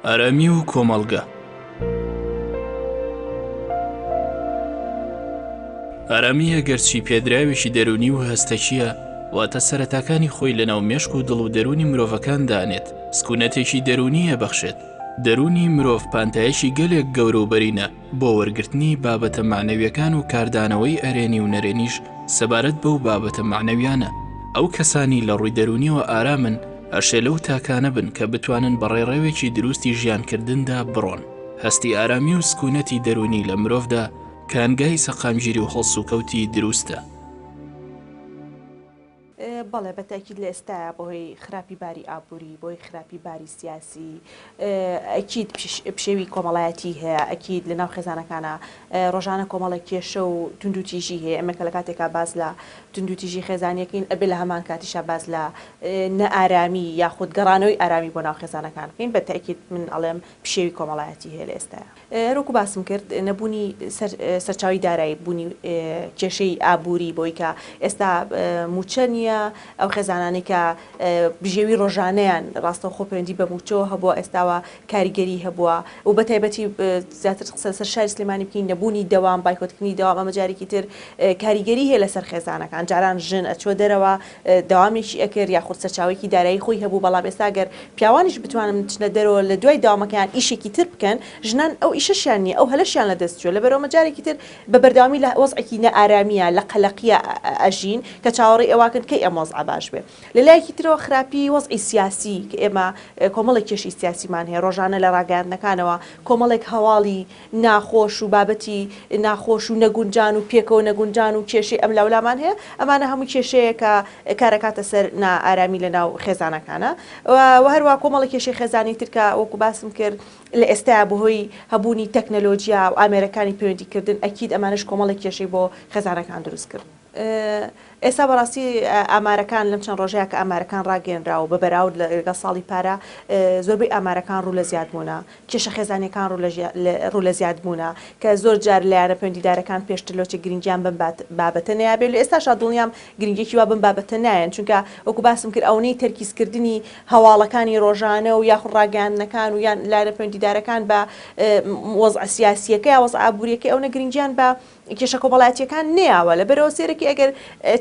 ئارامی و کۆمەڵگە. ئارامی ئەگەرچی پێدراوێکی دەروونی و هەستەکییە، واتە سەرەتاکانی خۆی لەناو مێشک و دڵ و دەروونی مرۆڤەکان دانێت، سکوونەتێکی دەروونی ئەبەخشێت. دەروونی مرۆڤ پانتایەکی گەلێک گەورە و بەرینە بۆ وەرگرتنی بابەتە مەعنەویەکان و کاردانەوەی ئەرێنی و نەرێنیش سەبارەت بەو بابەتە مەعنەویانە. ئەو کەسانی لە ڕووی دەروونیەوە ئارامن ئەشێ لەو تاکانە بن کە بتوانن بە ڕێڕەوێکی دروستی ژیانکردندا بڕۆن. هەستی ئارامی و سکونەتی دەروونی لە مرۆڤدا کانگای سەقامگیری و هەڵسوکەوتی دروستە. بەڵێ بە تەئکید لە ئێستایا بەهۆی خراپی باری ئابووری، بەهۆی خراپی باری سیاسی، ئەکید پشێوی کۆمەڵایەتی هەیە، ئەکید لە ناو خێزانەکانا ڕۆژانە کۆمەڵێک کێشە و توندوتیژی هەیە، ئێمە کە لە کاتێکا باس لە توندوتیژی خێزانی ئەکەین ئەبێ لە هەمان کاتیشا باس لە نائارامی یاخود گەڕانەوەی ئارامی بۆ ناو خێزانەکان بکەین، بە تەئکید من ئەڵێم پشێوی کۆمەڵایەتی هەیە لە ئێستایا. هەروەکو باسم کرد نەبوونی سەرچاوەی دارایی، بوونی کێشەی ئابووری بەوەی کە ئێستا مووچە نییە، ئەو خێزانانەی کە بژێوی ڕۆژانەیان ڕاستەوخۆ پەیوەندی بە مووچەوە هەبووە ئێستاوە کاریگەری هەبووە و بە تایبەتی زیاتر قسە لەسەر شاری سلێمانی بکەین نەبوونی دەوام، بایکۆتکردنی دەوام ئەمە جارێکی تر کاریگەری هەیە لەسەر خێزانەکان، جاران ژن ئەچووە دەرەوە دەوامێکی ئەکرد یاخود سەرچاوەیەکی دارایی خۆی هەبوو، بەڵام ئێستا گەر پیاوانیش بتوانن بچنە دەرەوە لە دوای دەوامەکەیان ئیشێکی تر بکەن، ژنان ئەو ئیشەشیان نییە، ئەو هەلەشیان لە دەست چووە، لەبەرئەوە جارێکی تر بە بەردەوامی لە وەزعێکی نائارامییا، لە قەلەقییا ئەژین کە چاوەڕێی ئەوەکەن کەی ئەم وەزعە باش بێ. لە لایەکی ترەوە خراپی وەزعی سیاسی کە ئێمە کۆمەڵێک کێشەی سیاسیمان هەیە، ڕۆژانە لە ڕاگەیاندنەکانەوە کۆمەڵێک هەواڵی ناخۆش و بابەتی ناخۆش و نەگونجان و پێکەوە نەگونجان و کێشەی ئەملاولامان هەیە، ئەمانە هەموو کێشەیەکە کارەکاتە سەر نائارامی لەناو خێزانەکانە و هەروەها کۆمەڵێک کێشەی خێزانی تر کە وەکو باسم کرد لە ئێستایا بەهۆی هەبوونی تەکنەلۆجیا و ئامێرەکانی پەیوەندیکردن ئەکید ئەمانەش کۆمەڵێک کێشەی بۆ خێزانەکان دروست کرد. ئێستا بەڕاستی ئامارەکان لەم چەند ڕۆژەیە کە ئامارەکان ڕاگەیەنرا و بە بەراورد لەگەڵ ساڵی پارە زۆربەی ئامارەکان ڕوو لە زیادبوونە، کێشە خێزانییەکان ڕوو لە زیادبوونە کە زۆر جار لایەنە پەیوەندیدارەکان پێشتر لۆچێک گرنگیان بەم بابەتە نەیابێ و ئێستاشا دڵنیام گرنگیەکی وا بەم بابەتە نایەن چونکە وەکو باسم کرد ئەونەی تەرکیزکردنی هەواڵەکانی ڕۆژانە و یاخود ڕاگەیاندنەکان و یان لایەنە پەیوەندیدارەکان بە وەزعە سیاسییەکە یا وەزعە ئابوورییەکەی ئەونە گرنگیان بە کێشە کۆمەڵایەتییەکان نەیاوە، لەبەرئەوە سەیرەکی ئەگەر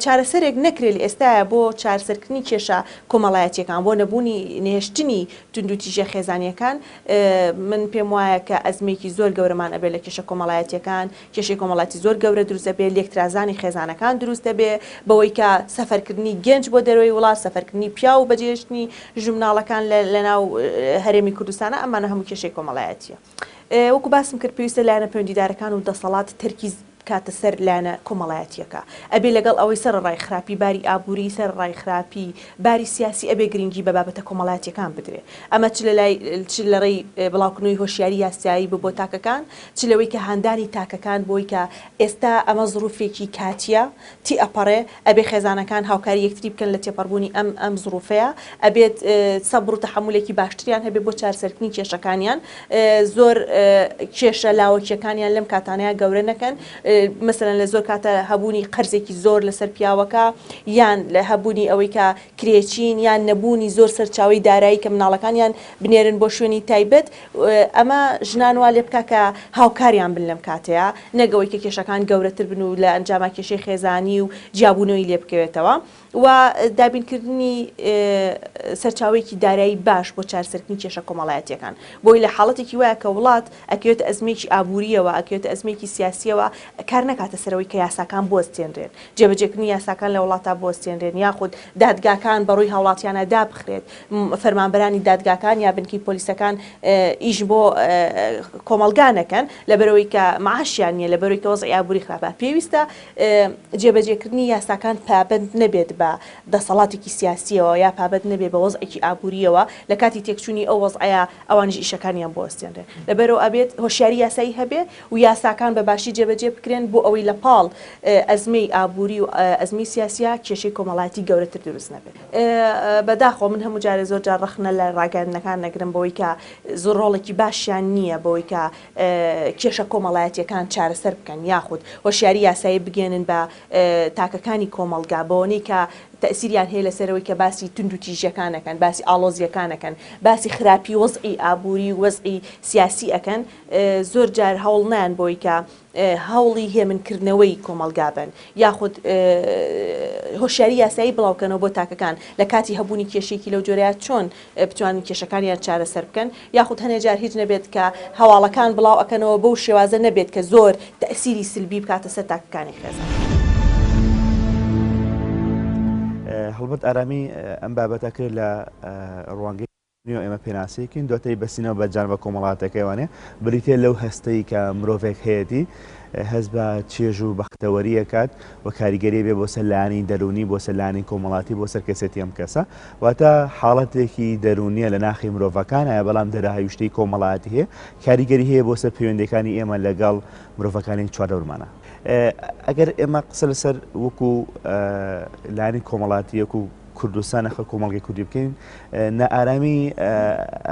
چارەسەرێک نەکرێت لە ئێستایا بۆ چارسەرکردنی کێشە کۆمەڵایەتییەکان، بۆ نەبوونی نەهێشتنی توندوتیژیە خێزانییەکان، من پێم وایە کە ئەزمەیەکی زۆر گەورەمان ئەبێت لە کێشە کۆمەڵایەتییەکان، کێشەی کۆمەڵایەتی زۆر گەورە دروست ئەبێت، لێکترازانی خێزانەکان دروست ئەبێت، بەوەی کە سەفەرکردنی گەنج بۆ دەرەوەی وڵات، سەفەرکردنی پیاو و بەجێهێشتنی ژن و مناڵەکان لەناو هەرێمی کوردستانا، ئەمانە هەموو کێشەی کۆمەڵایەتییە. وەکو باسم کرد پێویستە لایەنە پەیوەندیدارەکان و دەسەڵات تەرکیز بکاتە سەر لایەنە کۆمەڵایەتییەکە. ئەبێ لەگەڵ ئەوەی سەرەڕای خراپی باری ئابووری، سەرەڕای خراپی باری سیاسی ئەبێ گرنگی بە بابەتە کۆمەڵایەتییەکان بدرێ. ئەمە چ لە لای چ لە ڕێی بڵاوکردنەوەی هۆشیاری یاسایی بۆ تاکەکان، چ لەوەی کە هاندانی تاکەکان بۆی کە ئێستا ئەمە زڕوفێکی کاتییە، تیئەپەڕێ، ئەبێ خێزانەکان هاوکاری یەکتری بکەن لە تێپەڕبوونی ئەم ئەم زڕوفەیا، ئەبێت سەبر و تەحەمولێکی باشتریان هەبێت بۆ چارسەرکردنی کێشەکانیان، زۆر کێشە لاوەکیەکانیان لەم کاتانەیا گەورە نەکەن، مەسەلەن لە زۆر کاتە هەبوونی قەرزێکی زۆر لەسەر پیاوەکە یان لە هەبوونی ئەوەی کە کرێچین یان نەبوونی زۆر سەرچاوەی دارایی کە مناڵەکانیان بنێرن بۆ شوێنی تایبەت، ئەمە ژنان وا لێبکا کە هاوکاریان بن لەم کاتەیا نەک ئەوەی کە کێشەکان گەورەتر بن و لە ئەنجاما کێشەی خێزانی و جیابوونەوەی لێ بکەوێتەوە و دابینکردنی سەرچاوەیەکی دارایی باش بۆ چارسەرکردنی کێشە کۆمەڵایەتیەکان بۆی لە حاڵەتێکی وایە کە وڵات ئەکەوێتە ئەزمەیەکی ئابووریەوە ئەکەوێتە ئەزمەیەکی سیاسیەوە کار نەکاتە سەرەوەی کە یاساکان بوەستێنرێن جێبەجێکردنی یاساکان لە وڵاتا بوەستێنرێن یاخود دادگاکان بەڕووی هاوڵاتیانە دابخرێت فەرمانبەرانی دادگاکان یا بنکەی پۆلیسەکان ئیش بۆ کۆمەڵگا نەکەن لەبەرئەوەی کە معاشیان نییە لەبەرئەوەی کە وەزعی ئابووری خراپە پێویستە جێبەجێکردنی یاساکان پابەند نەبێت بە دەسەڵاتێکی سیاسیەوە یا پابەند نەبێت بە وەزعێکی ئابووریەوە لە کاتی تێکچوونی ئەو وەزعەیە ئەوانیش ئیشەکانیان بوەستێنرێن لەبەرئەوە ئەبێت هۆشیاری یاسایی هەبێ و یاساکان بە باشی جێبەجێ بکرێن بۆ ئەوەی لە پاڵ ئەزمەی ئابووری و ئەزمەی سیاسیا کێشەی کۆمەڵایەتی گەورەتر دروست نەبێت. بەداخەوە من هەموو جارێ زۆر جار ڕەخنە لە ڕاگەیاندنەکان ئەگرم بەوەی کە زۆر ڕۆڵێکی باشیان نییە بەوەی کە کێشە کۆمەڵایەتیەکان چارەسەر بکەن یاخود هۆشیاری یاسایی بگەیەنن بە تاکەکانی کۆمەڵگا بەوەنەی کە. تەئسیریان هەیە لەسەرەوەی کە باسی توندوتیژیەکان ئەکەن، باسی ئاڵۆزیەکان ئەکەن، باسی خراپی وەزعی ئابووری و وەزعی سیاسی ئەکەن، زۆر جار هەوڵ نایەن بۆی کە هەوڵی هێمن کردنەوەی کۆمەڵگا بەن یاخود هۆشیاری یاسایی بڵاو کەنەوە بۆ تاکەکان لە کاتی هەبوونی کێشەیەکی لەو جۆرەیا چۆن بتوانن کێشەکانیان چارەسەر بکەن یاخود هەنێ جار هیچ نەبێت کە هەواڵەکان بڵاو ئەکەنەوە بەو شێوازە نەبێت کە زۆر تەئسیری سلبی بکاتە سەر تاکەکانی خێزان. هەڵبەت ئارامی ئەم بابەتە کرێت لە ڕوانگەی نیو ئێمە پێناسەیەکین دواتری بەسینەوە بە جانبە کۆمەڵاتەکەیوانێ بریتە لەو هەستەی کە مرۆڤێک هەیەتی هەست بە چێژ و بەختەوەری ئەکات و کاریگەری بێ بۆ سەر لایەنی دەروونی بۆ سەر لایەنی کۆمەڵاتی بۆ سەر کەسێتی ئەم کەسە واتە حاڵەتێکی دەروونیە لە ناخی مرۆڤەکانایە بەڵام دەرهاویشتەی کۆمەڵایەتی هەیە کاریگەری هەیە بۆ سەر پەیوەندیەکانی ئێمە لەگەڵ مرۆڤەکانی چواردەورمانە ئەگەر ئێمە قسە لەسەر وەکو لایەنی کۆمەڵاتی وەکو کوردستان ئەخە کۆمەڵگەی کوردی بکەین نائارامی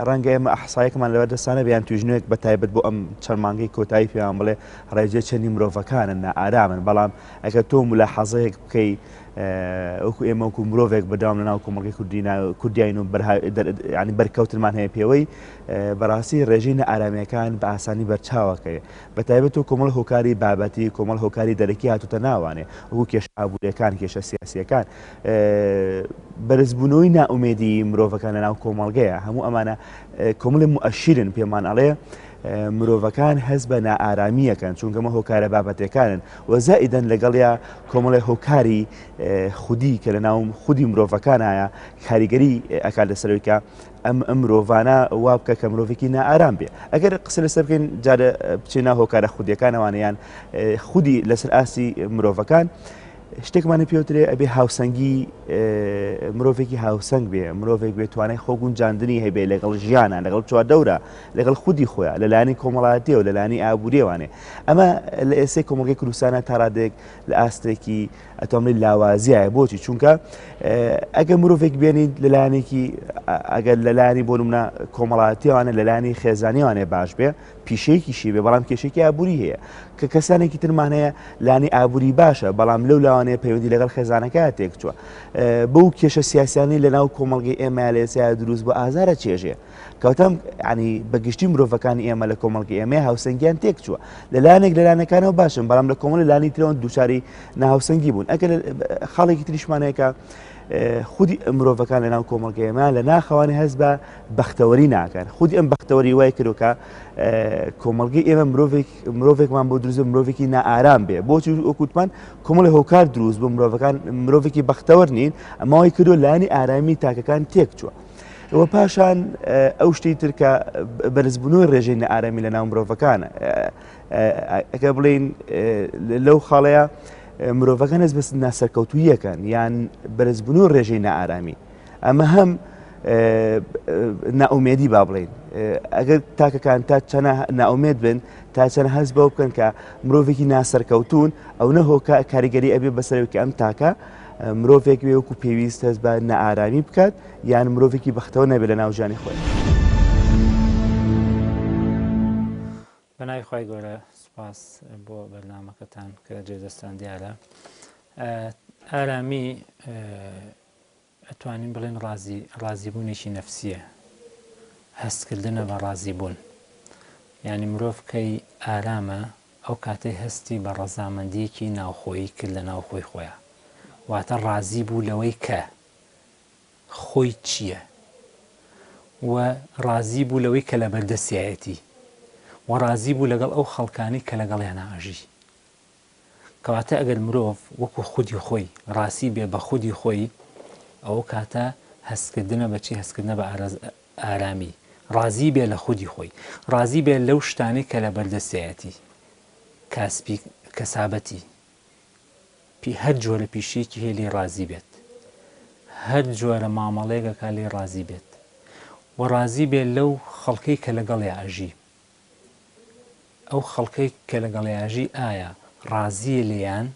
ڕەنگە ئێمە ئەحسایەکمان لەبەر دەستانە بیان توژنێک بە تایبەت بۆ ئەم چەند مانگەی کۆتایی پێیان بڵێ ڕێژەی چەندی مرۆڤەکانن نائارامن بەڵام ئەگەر تۆ ملاحەزەیەک بکەی وەکو ئێمە وەکو مرۆڤێک بەداوام لەناو کۆمەڵگەی کوردی کوردیین و ینی بەرکەوتنمان هەیە پێوەی بەڕاستی ڕێژەی نائارامیەکان بە ئاسانی بەرچاوەکەی بە تایبەت و کۆمەڵ هۆکاری بابەتی کۆمەڵ هۆکاری دەرەکی هاتوتە ناوانێ وەکو کێشە ئابووریەکان کێشە سیاسیەکان بەرزبوونەوەی نائومێدی مرۆڤەکان لەناو کۆمەڵگەیە هەموو ئەمانە کۆمەڵی موئەشیرن پێمان ئەڵێ مرۆڤەکان هەست بە نائارامیەکەن چونکەمە هۆکارە بابەتەکانن و زائیدەن لەگەڵیا کۆمەڵی هۆکاری خودی کە لە ناو خودی مرۆڤەکانایە کاریگەری ئەکات لەسەرەوەی کە ئەم ئەم مرۆڤانە وا بکە کە مرۆڤێکی نائارام بێ ئەگەر قسە لەسەر بکەین جارە بچینە هۆکارە خودیەکانەوانیان خودی لەسەر ئاستی مرۆڤەکان شتێکمانی پێوترێ ئەبێ هاوسەنگی مرۆڤێکی هاوسەنگ بێ مرۆڤێک بێ توانای خۆ گونجاندنی هەبێ لەگەڵ ژیانە لەگەڵ چواردەورە لەگەڵ خودی خۆیان لە لایەنی کۆمەڵایەتیەوە لە لایەنی ئابووریەوانێ ئەمە لە ئێسێ کۆمەڵگەی کوردستانە تا ڕادەیەک لە ئاستێکی ئەتوانم لاوازیایە بۆچی چونکە ئەگەر مرۆڤێک بێنیت لەلایەنێکی ئەگەر لەلایانی بۆ نمونە کۆمەڵاتیوانە لەلایانی خێزانیوانێ باش بێ پیشەیەکیشی بێ بەڵام کێشێکی ئابووری هەیە کە کەسانێکی ترمان هەیە لانی ئابووری باشە بەڵام لەو لاوانەیە پەیوەندی لەگەڵ خێزانەکە تێکچووە بەو کێشە سیاسیانی لەناو کۆمەڵگەی ئێمە لە ئێستا دروست بۆ ئازارە چێژێ کەوتەم ینی بەگشتی مرۆڤەکانی ئێمە لە کۆمەڵگە ئێمە هاوسەنگیان تێکچووە لەلایەنێک لەلایەنەکانەوە باشن بەڵام لە کۆمەڵی لانی ترەوە دووچاری ناهاوسەنگی بوون ئەگەر خاڵێکی تریشمانەیەکە خودی مرۆڤەکان لە ناو کۆمەڵگەی ئێمە لە ناخەوانی هەست بە بەختەوەری ناکەن خودی ئەم بەختەوەری وای کردوکە کۆمەڵگەی ئێمە مرۆڤێک مرۆڤێکمان بۆ دروست مرۆڤێکی نائارام بێ بۆچی وەکوتمان کۆمەڵی هۆکار دروست بۆ مرۆڤەکان مرۆڤێکی بەختەوەر نین ئەمەوەی کردو لانی ئارامی تاکەکان تێکچووە. و پاشان ئەو شتی تر کە بەرزبوونەوەی ڕێژەی نائارامی لە ناو مرۆڤەکان ئەگە بڵین لەو خاڵەیە مرۆڤەکان هەست بە ناسەرکەوتوویەکەن یان بەرزبوون و ڕێژەی نائارامی ئەمە هەم نائومێدی با بڵین ئەگەر تاکەکان تا چەنە نائومێد بن تا چەند هەست بەوە بکەن کە مرۆڤێکی ناسەرکەوتون ئەو نە هۆکە کاریگەری ئەبێ بەسەرەوەی کە ئەم تاکە مرۆڤێک بێ وەکو پێویست هەست بە نائارامی بکات یان مرۆڤێکی بەختەوە نەبێت لە ناو ژیانی خۆی. بە ناوی خوای گەورە سوپاس بۆ بەرنامەکەتان کە جێ دەستان دیارە ئارامی ئەتوانین بڵێن ڕازی ڕازیبوونێکی نەفسیە هەستکردنە بە ڕازیبوون یعنی مرۆڤ کەی ئارامە ئەو کاتەی هەستی بە ڕەزامەندیەکی ناوخۆیی کرد لە ناوخۆی خۆیان واتە ڕازی بوو لەوەی کە خۆی چییە و ڕازی بوو لەوەی کە لەبەردەستیایەتی و ڕازی بوو لەگەڵ ئەو خەڵکانەی کە لەگەڵیانا ئەژی. کەواتە ئەگەر مرۆڤ وەکو خودی خۆی ڕاسی بێ بە خودی خۆی ئەو کاتە هەستکردنە بە چی هەستکردنە بە ئارامی ڕازی بێ لە خودی خۆی ڕازی بێ لەو شتانەی کە لەبەردەستیایەتی کاسپی کەسابەتی پی هەر جۆرە پیشەیەکی هەیە لێی ڕازی بێت هەر جۆرە مامەڵەیەک ئەکا لێی ڕازی بێت و ڕازی بێت لەو خەڵکەی کە لەگەڵیا ئەژی ئەو خەڵکەی کە لەگەڵیا ئەژی ئایا ڕازیە لێیان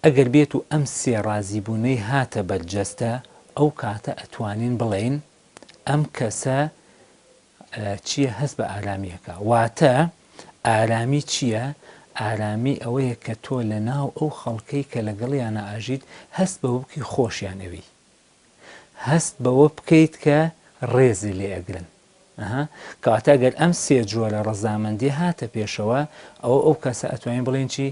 ئەگەر بێت و ئەم سێ ڕازیبوونەی هاتە بەرجەستە ئەو کاتە ئەتوانین بڵێین ئەم کەسە چییە هەست بە ئارامی ئەکا واتە ئارامی چییە؟ ئارامی ئەوەیە کە تۆ لە ناو ئەو خەڵکەی کە لەگەڵیانا ئەژیت هەست بەوە بکەی خۆشیان ئەوێی. هەست بەوە بکەیت کە ڕێزی لێ ئەگرن. ئەها کەواتە گەر ئەم سێ جۆرە ڕەزامەندیە هاتە پێشەوە ئەوە ئەو کەسە ئەتوانین بڵێین چی؟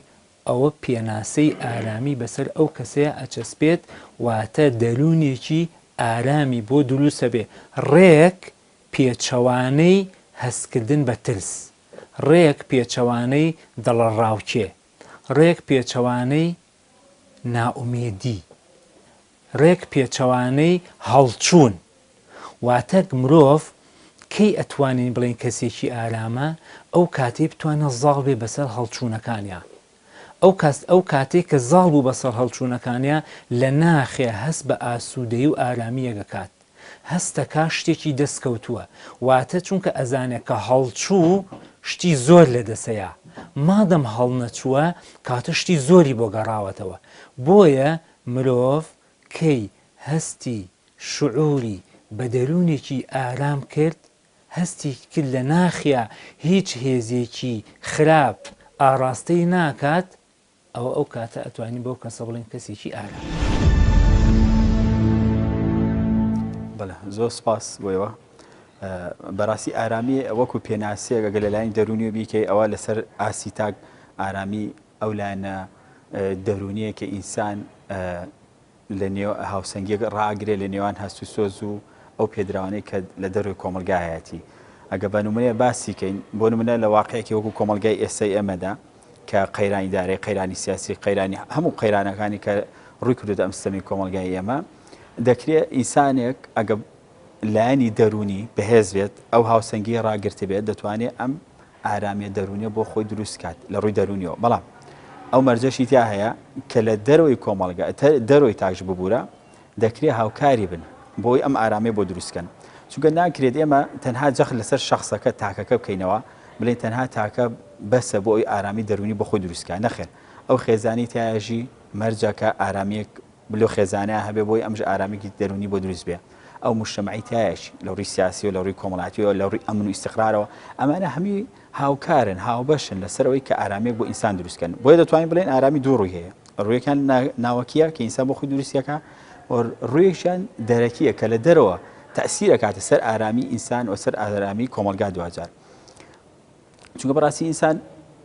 ئەوە پێناسەی ئارامی بەسەر ئەو کەسەیا ئەچەسپێت واتە دەروونێکی ئارامی بۆ دروست ئەبێ ڕێک پێچەوانەی هەستکردن بە ترس ڕێک پێچەوانەی دڵەڕاوکێ ڕێک پێچەوانەی نائومێدی ڕێک پێچەوانەی هەڵچوون. واتە مرۆڤ کەی ئەتوانین بڵێین کەسێکی ئارامە؟ ئەو کاتەی بتوانێت زاڵ بێ بەسەر هەڵچوونەکانیا. ئەو کەس ئەو کاتەی کە زاڵ بوو بەسەر هەڵچوونەکانیا لە ناخێ هەست بە ئاسوودەیی و ئارامییەک ئەکات. هەستەکا شتێکی دەست کەوتووە. واتە چونکە ئەزانێ کە هەڵچوو شتی زۆر لە دەسەیا. مادەم هەڵنەچووە کاتە شتی زۆری بۆ گەڕاوەتەوە. بۆیە مرۆڤ کەی هەستی شعوری بە دەروونێکی ئارام کرد، هەستی کرد لە ناخیا هیچ هێزێکی خراپ ئاڕاستەی ناکات، ئەوە ئەو کاتە ئەتوانین بەو کەسە بڵێین کەسێکی ئارامە. بەڵێ زۆر سپاس بۆ ئێوە. بەڕاستی ئارامی وەکو پێناسەیەک ئەگەر لەلایەن دەروونیەوە بیکەی ئەوە لەسەر ئاستی تاک ئارامی ئەو لایەنە دەروونیە کە ئینسان لە نێو هاوسەنگیەک ڕاگرێ لە نێوان هەست و سۆز و ئەو پێدراوانەی کە لە دەروی کۆمەلگایەتی ئەگە بە نمونەیە باسی کەین بۆ نمونە لە واقعێکی وەکو کۆمەلگای ئێستای ئێمەدا کە قەیرانی دارای قەیرانی سیاسی قەیرانی هەموو قەیرانەکانی کە ڕووی کردوتە ئەم سیستەمی کۆمەلگای ئێمە دەکرێت ئینسانێک ئەگە لایەنی دەروونی بەهێز بێت، ئەو هاوسەنگیی ڕاگرتبێت، دەتوانێت ئەم ئارامییە دەروونیە بۆ خۆی دروست کات لە ڕووی دەروونیەوە، بەڵام ئەو مەرجەشی تیا هەیە کە لە دەرەوەی کۆمەڵگە، دەرەوەی تاکش ببوورە، دەکرێت هاوکاری بن بۆی ئەم ئارامیە بۆ دروست کەن. چونکە ناکرێت ئێمە تەنها جەخت لەسەر شەخسەکە، تاکەکە بکەینەوە، بڵێین تەنها تاکە بەسە بۆ ئەوی ئارامی دەروونی بۆ خۆی دروست کات، نەخێر ئەو خێزانی تیایەژی مەرجە کە ئارامییەک لۆ خێزانیا هەبێ بۆی ئەمش ئارامیکی دەرونی بۆ دروست بێ ئەو مجتەمەعی تایەش لە ڕووی سیاسی و لە ڕووی کۆمەڵاتیەوە لە ڕووی ئەمن و ئیستقرارەوە ئەمانە هەمووی هاوکارن هاوبەشن لەسەر ئەوەی کە ئارامیەک بۆ ئینسان دروست کەن بۆیە دەتوانین بڵێن ئارامی دوو ڕووی هەیە ڕوویەکان ناوەکیە کە ئینسان بۆ خۆی دروستیەکە و ڕوویەکیان دەرەکیە کە لە دەرەوە تەئسیر ئەکاتە سەر ئارامی ئینسان و سەر ئارامی کۆمەڵگا دواجار چونکە بەڕاستی ئینسان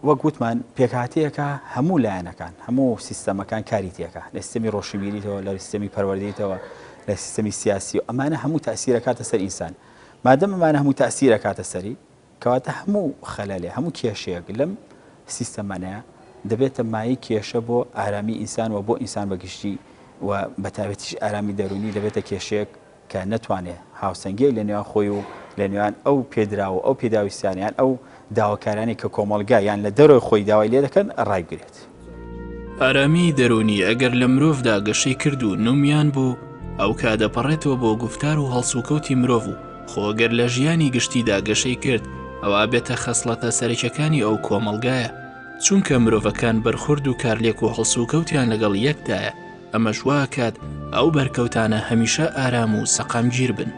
وەک وتمان پێکهاتەیەکە هەموو لایەنەکان هەموو سیستەمەکان کاری تێکە لە سیستەمی ڕۆشنبیریتەوە لە سیستەمی پەروەردەیتەوە لە سیستەمی سیاسی و ئەمانە هەموو تاسیرەکاتە سەر ئینسان مادەم ئەمانە هەموو تاسیرەکاتە سەری کەواتە هەموو خەلەلێ هەموو کێشەیەک لەم سیستەمانەیە دەبێتە مایەی کێشە بۆ ئارامی ئینسان و بۆ ئینسان بەگشتی و بەتایبەتیش ئارامی دەروونی دەبێتە کێشەیەک کە نەتوانێ هاوسەنگیی لە نێوان خۆی و لە نێوان ئەو پێدراو و ئەو پێداویستیانە یان ئەو داواکارانەی کە کۆمەڵگا یان لە دەرەوەی خۆی داوای لێ دەکەن ڕایبگرێت. ئارامیی دەروونی ئەگەر لە مرۆڤدا گەشەی کرد و نومیان بوو، ئەوکات دەپەڕێتەوە بۆ گوفتار و هەڵسوکەوتی مرۆڤ و خۆ گەر لە ژیانی گشتیدا گەشەی کرد، ئەوا بێتە خەسڵەتە سەرەکیەکانی ئەو کۆمەڵگایە. چونکە مرۆڤەکان بەرخورد و کارلێک و هەڵسوکەوتیان لەگەڵ یەکدایە، ئەمەش وا ئەکات ئەو بەرکەوتانە هەمیشە ئارام و سەقامگیر بن.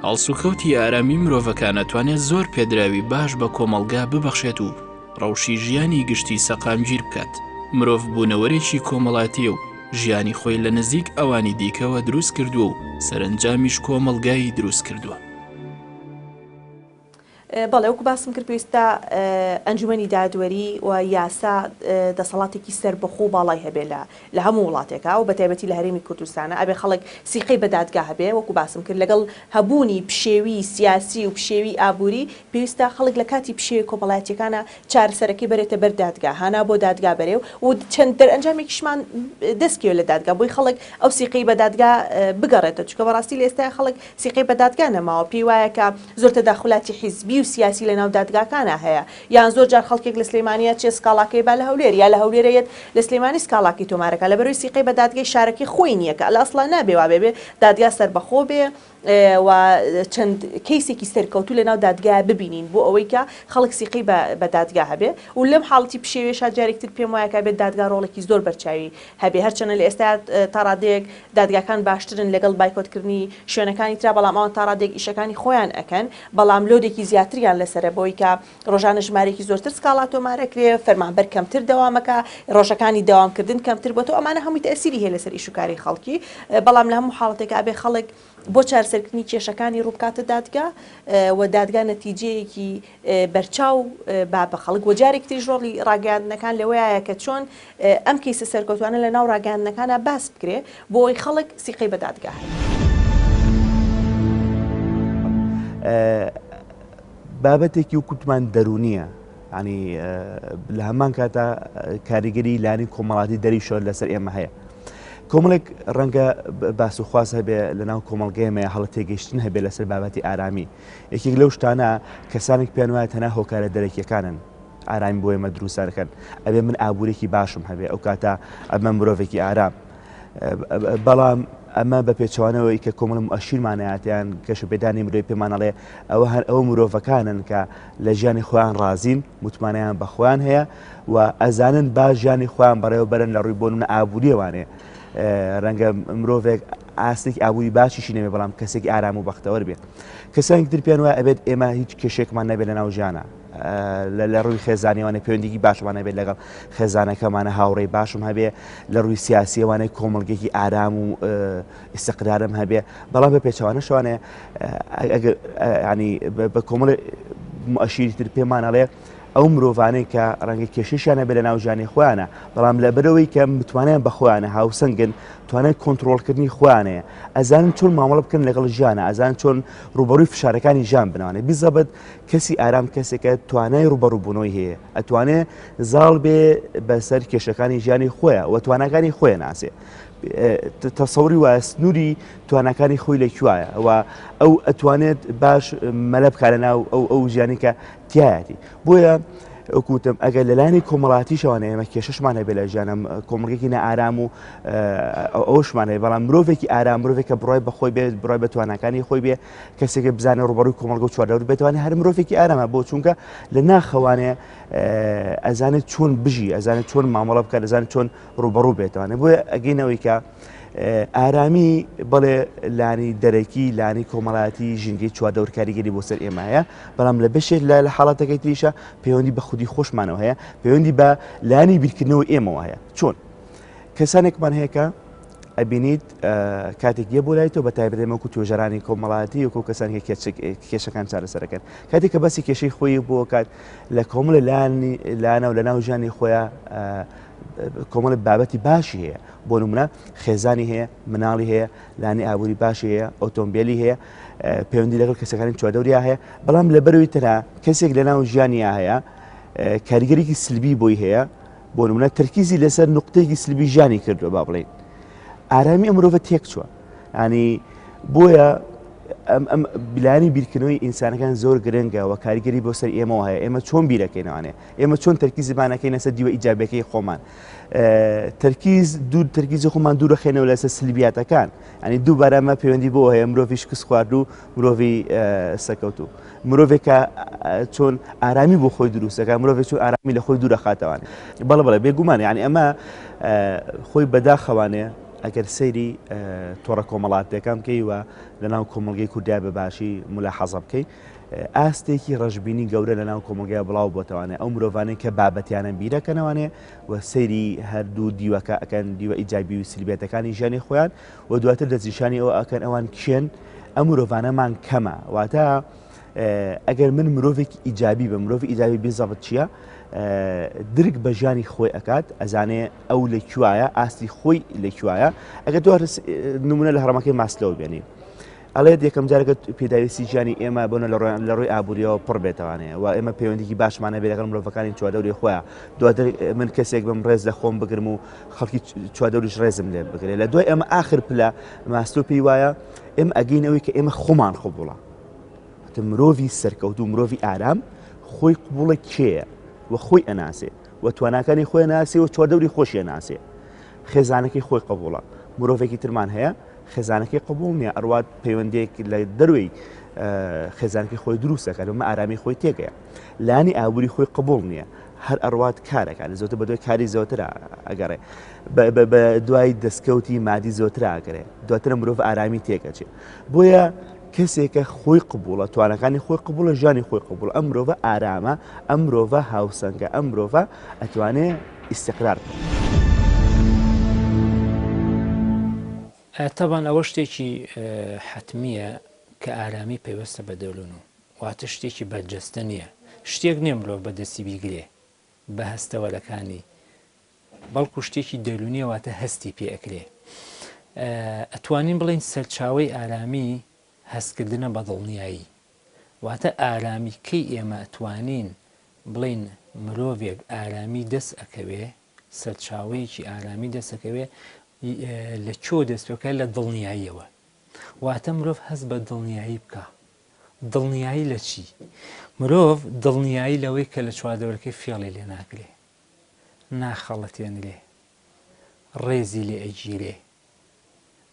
هەڵسوکەوتی ئارامی مرۆڤەکان ئەتوانێت زۆر پێدراوی باش بە کۆمەڵگا ببەخشێت و ڕەوشی ژیانی گشتی سەقامگیر بکات. مرۆڤ بوونەوەرێکی کۆمەڵاتییە و ژیانی خۆی لە نزیک ئەوانی دیکەوە دروست کردووە و سەرەنجامیش کۆمەڵگای دروست کردووە. بەڵێ وەکو باسم کرد پێویستە ئەنجومەنی دادوەری و یاسا دەسەڵاتێکی سەربەخۆ و باڵای هەبێ لە لە هەموو وڵاتێکا و بەتایبەتی لە هەرێمی کوردستانا ئەبێ خەڵک سیقەی بە دادگا هەبێ وەکو باسم کرد لەگەڵ هەبوونی پشێوی سیاسی و پشێوی ئابووری پێویستە خەڵک لە کاتی پشێوی کۆمەڵایەتیەکانا چارەسەرەکەی بەرێتە بەر دادگا هانا بۆ دادگا بەرێ و چەند دەرئەنجامێکیشمان دەست کەوێ لە دادگا بۆی خەڵک ئەو سیقەی بە دادگا بگەڕێتەوە چونکە بەڕاستی لە ئێستایا خەڵک سیقەی بە دادگا نەماوە، پێی وایە کە زۆر تەداخولاتی حیزبی و سیاسی لە ناو دادگاکانا هەیە، یان زۆر جار خەڵکێک لە سلێمانی ئەچێ سکاڵاکەی با لە هەولێر، یا لە هەولێرە یەت لە سلێمانی سکاڵاکەی تۆمارەکا، لەبەرئەوەی سیقەی بە دادگای شارەکەی خۆی نیە کە لە ئەسڵا نابێ وابێ، بێ دادگا سەربەخۆ بێ. و چەند کەیسێکی سەرکەوتوو لەناو دادگایا ببینین بۆ ئەوەی کە خەڵک سیقەی بە بە دادگا هەبێ و لەم حاڵەتی پشێویەشا جارێکی تر پێم وایە کە ئەبێت دادگا ڕۆڵێکی زۆر بەرچاوی هەبێ هەرچەنە لە ئێستا تا ڕادەیەک دادگاکان باشترن لەگەڵ بایکۆتکردنی شوێنەکانی ترا بەڵام ئەوان تا ڕادەیەک ئیشەکانی خۆیان ئەکەن بەڵام load ێکی زیاتریان لەسەرە بەوەی کە ڕۆژانە ژمارەیەکی زۆرتر سکاڵا تۆمار ئەکرێ، فەرمانبەر کەمتر دەوام ئەکا، ڕۆژەکانی دەوام کردن کەمتر بۆتەوە، ئەمانە هەمووی تەئسیری هەیە لەسەر ئیش و کاری خەڵکی، بەڵام لە هەموو حاڵەتێکا ئەبێ خەڵک بۆ چارەسەرکردنی کێشەکانی ڕووبکاتە دادگا و دادگا نەتیجەیەکی بەرچاو با بە خەڵک و جارێکی تریش ڕۆڵی ڕاگەیاندنەکان لەوەیایە کە چۆن ئەم کەیسە سەرکەوتوانە لە ناو ڕاگەیاندنەکانا باس بکرێ بۆ ئەوەی خەڵک سیقەی بە دادگا هەبێ. بابەتێکی وەک وتمان دەروونییە ینی لە هەمان کاتا کاریگەری لانی کۆمەڵاتی دەریشەوە لەسەر ئێمە هەیە. کۆمەڵێک ڕەنگە باس و خواست هەبێ لە ناو کۆمەڵگەیەمەیە هەڵە تێگەیشتن هەبێ لەسەر بابەتی ئارامی یەکێک لەو شتانە کەسانێک پێیان وایە تەنها هۆکارە دەرەکیەکانن ئارامی بۆ ئێمە دروستە دەکەن ئەبێ من ئابوورێکی باشم هەبێ ئەو کاتە ئەمە مرۆڤێکی ئارام بەڵام ئەمە بە پێچەوانەوەی کە کۆمەڵە موئەشیرمان هاتیان گەشەپێدانی مرۆی پێمان ئەڵێ ئەوە هەر ئەو مرۆڤەکانن کە لە ژیانی خۆیان ڕازین متمانەیان بە خۆیان هەیە و ئەزانن با ژیانی خۆیان بەڕێوە بەرن لە ڕووی بۆنمونە ئابووریەوانێ ڕەنگە مرۆڤێک ئاستێکی ئابووری باشیشی نەبێ بەڵام کەسێکی ئارام و بەختەوەر بێت کەسانی تر پێیان وایە ئەبێت ئێمە هیچ کێشێکمان نەبێت لە ناو ژیانە لە ڕووی خێزانیوانە پەیوەندیکی باشمان هەبێت لەگەڵ خێزانەکەمانە هاوڕێی باشم هەبێ لە ڕووی سیاسیەوانەی کۆمەڵگێکی ئارام و ئیسقرارم هەبێ بەڵام بە پێچەوانە شوانێ ینی بە کۆمەڵی مؤشیری تر پێمان ئەڵێ ئەو مرۆڤانەی کە ڕەنگە کێشەشیان هەبێت لە ناو ژیانی خۆیانە بەڵام لەبەرەوەی کە متمانەیان بە خۆیانە هاوسەنگن توانای کۆنترۆڵکردنی خۆیانەیە ئەزانن چۆن مامەڵە بکەن لەگەڵ ژیانە ئەزان چۆن ڕوبەڕووی فشارەکانی ژیان بنوانێ بیزەبت کەسی ئارام کەسێکە توانای ڕوبەڕووبوونەوەی هەیە ئەتوانێ زاڵ بێ بەسەر کێشەکانی ژیانی خۆیان و تواناکانی خۆیان ناسێ تەسەوری وایە سنووری تواناکانی خۆی لە کوایە و ئەو ئەتوانێت باش مەلە بکە لە ناو ئەو ئەو ژیانی کە تایەتی بۆیە وەکوتم ئەگەر لەلایەنی کۆمەڵاتیشەوانە ئێمە کێشەشمان هەبێت لە ژیانم کۆمەڵگێکی نائارام و ئەوشمان هەیە بەڵام مرۆڤێکی ئارام مرۆڤێک کە بڕای بەخۆی بێت بڕای بە تواناکانی خۆی بێ کەسێک بزانێت ڕوبەڕووی کۆمەڵگە و چواردەور بێتوانێت هەر مرۆڤێکی ئارامە بۆ چونکە لە ناخەوانێ ئەزانێت چۆن بژی ئەزانێت چۆن مامەڵە بکات ئەزانێت چۆن ڕوبەڕوو بێتوانێت بۆیە ئەگەینەوەی کە ئارامی بەڵێ لانی دەرەکی لانی کۆمەڵایەتی ژینگەی چواردەور کاریگەری بۆ سەر ئێمە هەیە بەڵام لە بەشێک لە لە حاڵەتەکەی تریشە پەیوەندی بە خودی خۆشمانەوە هەیە پەیوەندی بە لانی بیرکردنەوەی ئێمەوە هەیە چۆن کەسانێکمان هەیە کە ئەبینیت کاتێک یە بۆ لای تۆ بە تایبەت ئێمە وەکو توێژەرانی کۆمەڵایەتی وەکو کەسانی کە کێشەکان چارەسەرەکەن کاتێک کە باسی کێشەی خۆی بۆ کات لە کۆمەڵی لانی لانە و لە ناو ژیانی خۆیان کۆمەڵی بابەتی باشی هەیە بۆ نمونە خێزانی هەیە مناڵی هەیە لانی ئابووری باشی هەیە ئۆتۆمبیلی هەیە پەیوەندی لەگەڵ کەسەکانی چواردەوریا هەیە بەڵام لە بەروی تەنها کەسێک لە ناو ژیانیا هەیە کاریگەریکی سلبی بۆی هەیە بۆ نمونە تەرکیزی لەسەر نقطەیەکی سلبی ژیانی کردووە با بڵێین ئارامی ئەم مرۆڤە تێکچووە ینی بۆیە ئەم ئەم بلانی بیرکردنەوەی ئینسانەکان زۆر گرنگە و کاریگەری بۆ سەر ئێمەوە هەیە ئێمە چۆن بیرەکەینەوانێ ئێمە چۆن تەرکیزمانەکەی لەسەر دیوە ئیجابەکەی خۆمان تەرکیز دوور تەرکیزی خۆمان دوورەخێنەوە لەسەر سلبیاتەکان ئەنی دووبارە ئەمە پەیوەندی بۆ هەیە مرۆڤی شکست خواردوو مرۆڤی سەرکەوتوو مرۆڤێکە چۆن ئارامی بۆ خۆی دروستەکە مرۆڤێک چۆن ئارامی لە خۆی دوورەخاتەوان بەڵێ بەڵێ بێگومان یعنی ئەمە خۆی بەداخەوانێ ئەگەر سەیری تۆڕە کۆمەڵاتیەکان بکەی و لەناو کۆمەڵگەی کوردیا بە باشی ملاحەزە بکەی ئاستێکی ڕەشبینی گەورە لەناو کۆمەڵگای بڵاو بۆتەوانێ ئەو مرۆڤانەی کە بابەتیانە بیرەکەنەوانێ و سەیری هەردوو دیوەکە ئەکەن دیوە ئیجابی و سلبیەتەکانی ژیانی خۆیان و دواتر دەستنیشانی ئەوە ئەکەن ئەوان کێن ئەم مرۆڤانەمان کەمە واتە ئەگەر من مرۆڤێکی ئیجابی بە مرۆڤ ئیجابی بزەبت چییە؟ درک بە ژیانی خۆی ئەکات ئەزانێ ئەو لە کوایە ئاستی خۆی لە کوایە ئەگەر دوار نمونە لە هەڕەمەکەی ماسلەوە بێنی ئەڵێت یەکەم جارەکە پێداویستی ژیانی ئێمە بۆنە لە ڕووی ئابووریەوە پڕ بێتوانێ و ئێمە پەیوەندیکی باشمان هەبێت لەگەڵ مرۆڤەکانی چواردەوری خۆیان دواتر من کەسێک بم ڕێز لە خۆم بگرم و خەڵکی چواردەوریش ڕێزم لێ بگرێت لە دوای ئەمە ئاخر پلە ماسلۆ پێی وایە ئێمە ئەگەین ئەوەی کە ئێمە خۆمان قبوڵە مرۆڤی سەرکەوتوو مرۆڤی ئارام خۆی قبوڵە کێیە و خۆی ئەناسێ و تواناکانی خۆی ناسێ و چواردەوری خۆشی ئەناسێ خێزانەکەی خۆی قبوڵە مرۆڤێکی ترمان هەیە. خێزانەکەی قبوڵ نییە ئەڕوات پەیوەندێک لە دەروی خێزانەکەی خۆی دروست دەکات بەمە ئارامی خۆی تێکەیە لانی ئابووری خۆی قبوڵ نییە هەر ئەڕوات کارەکە لە زۆتر بە دوای کاری زۆترە ئەگەڕێ بە دوای دەستکەوتی مادی زۆترا ئەگەرێ دواتر مرۆڤ ئارامی تێکەچێ بۆیە کەسێکە خۆی قبوڵە توانەکانی خۆی قبوڵە ژیانی خۆی قبوڵ ئەم مرۆڤە ئارامە ئەم مرۆڤە هاوسەنگە ئەم مرۆڤە ئەتوانێ ئیستقرار بکات. تەبعەن ئەوە شتێکی حەتمییە کە ئارامی پەیوەستە بە دەروون و واتە شتێکی بەرجەستە نییە، شتێک نییە مرۆڤ بە دەستی بیگرێ بە هەستەوەرەکانی بەڵکو شتێکی دەروونیە واتە هەستی پێ ئەکرێ. ئەتوانین بڵێین سەرچاوەی ئارامی هەستکردنە بە دڵنیایی. واتە ئارامی کەی ئێمە ئەتوانین بڵێین مرۆڤێک ئارامی دەست ئەکەوێ، سەرچاوەیەکی ئارامی دەست ئەکەوێ لە کوێوە دەست پێ بکا لە دڵنیاییەوە. واتە مرۆڤ هەست بە دڵنیایی بکا. دڵنیایی لە چی؟ مرۆڤ دڵنیایی لەوەی کە لە چواردەورەکەی فێڵی لێ ناکرێ. ناخەڵەتێنرێ، ڕێزی لێ ئەگیرێ.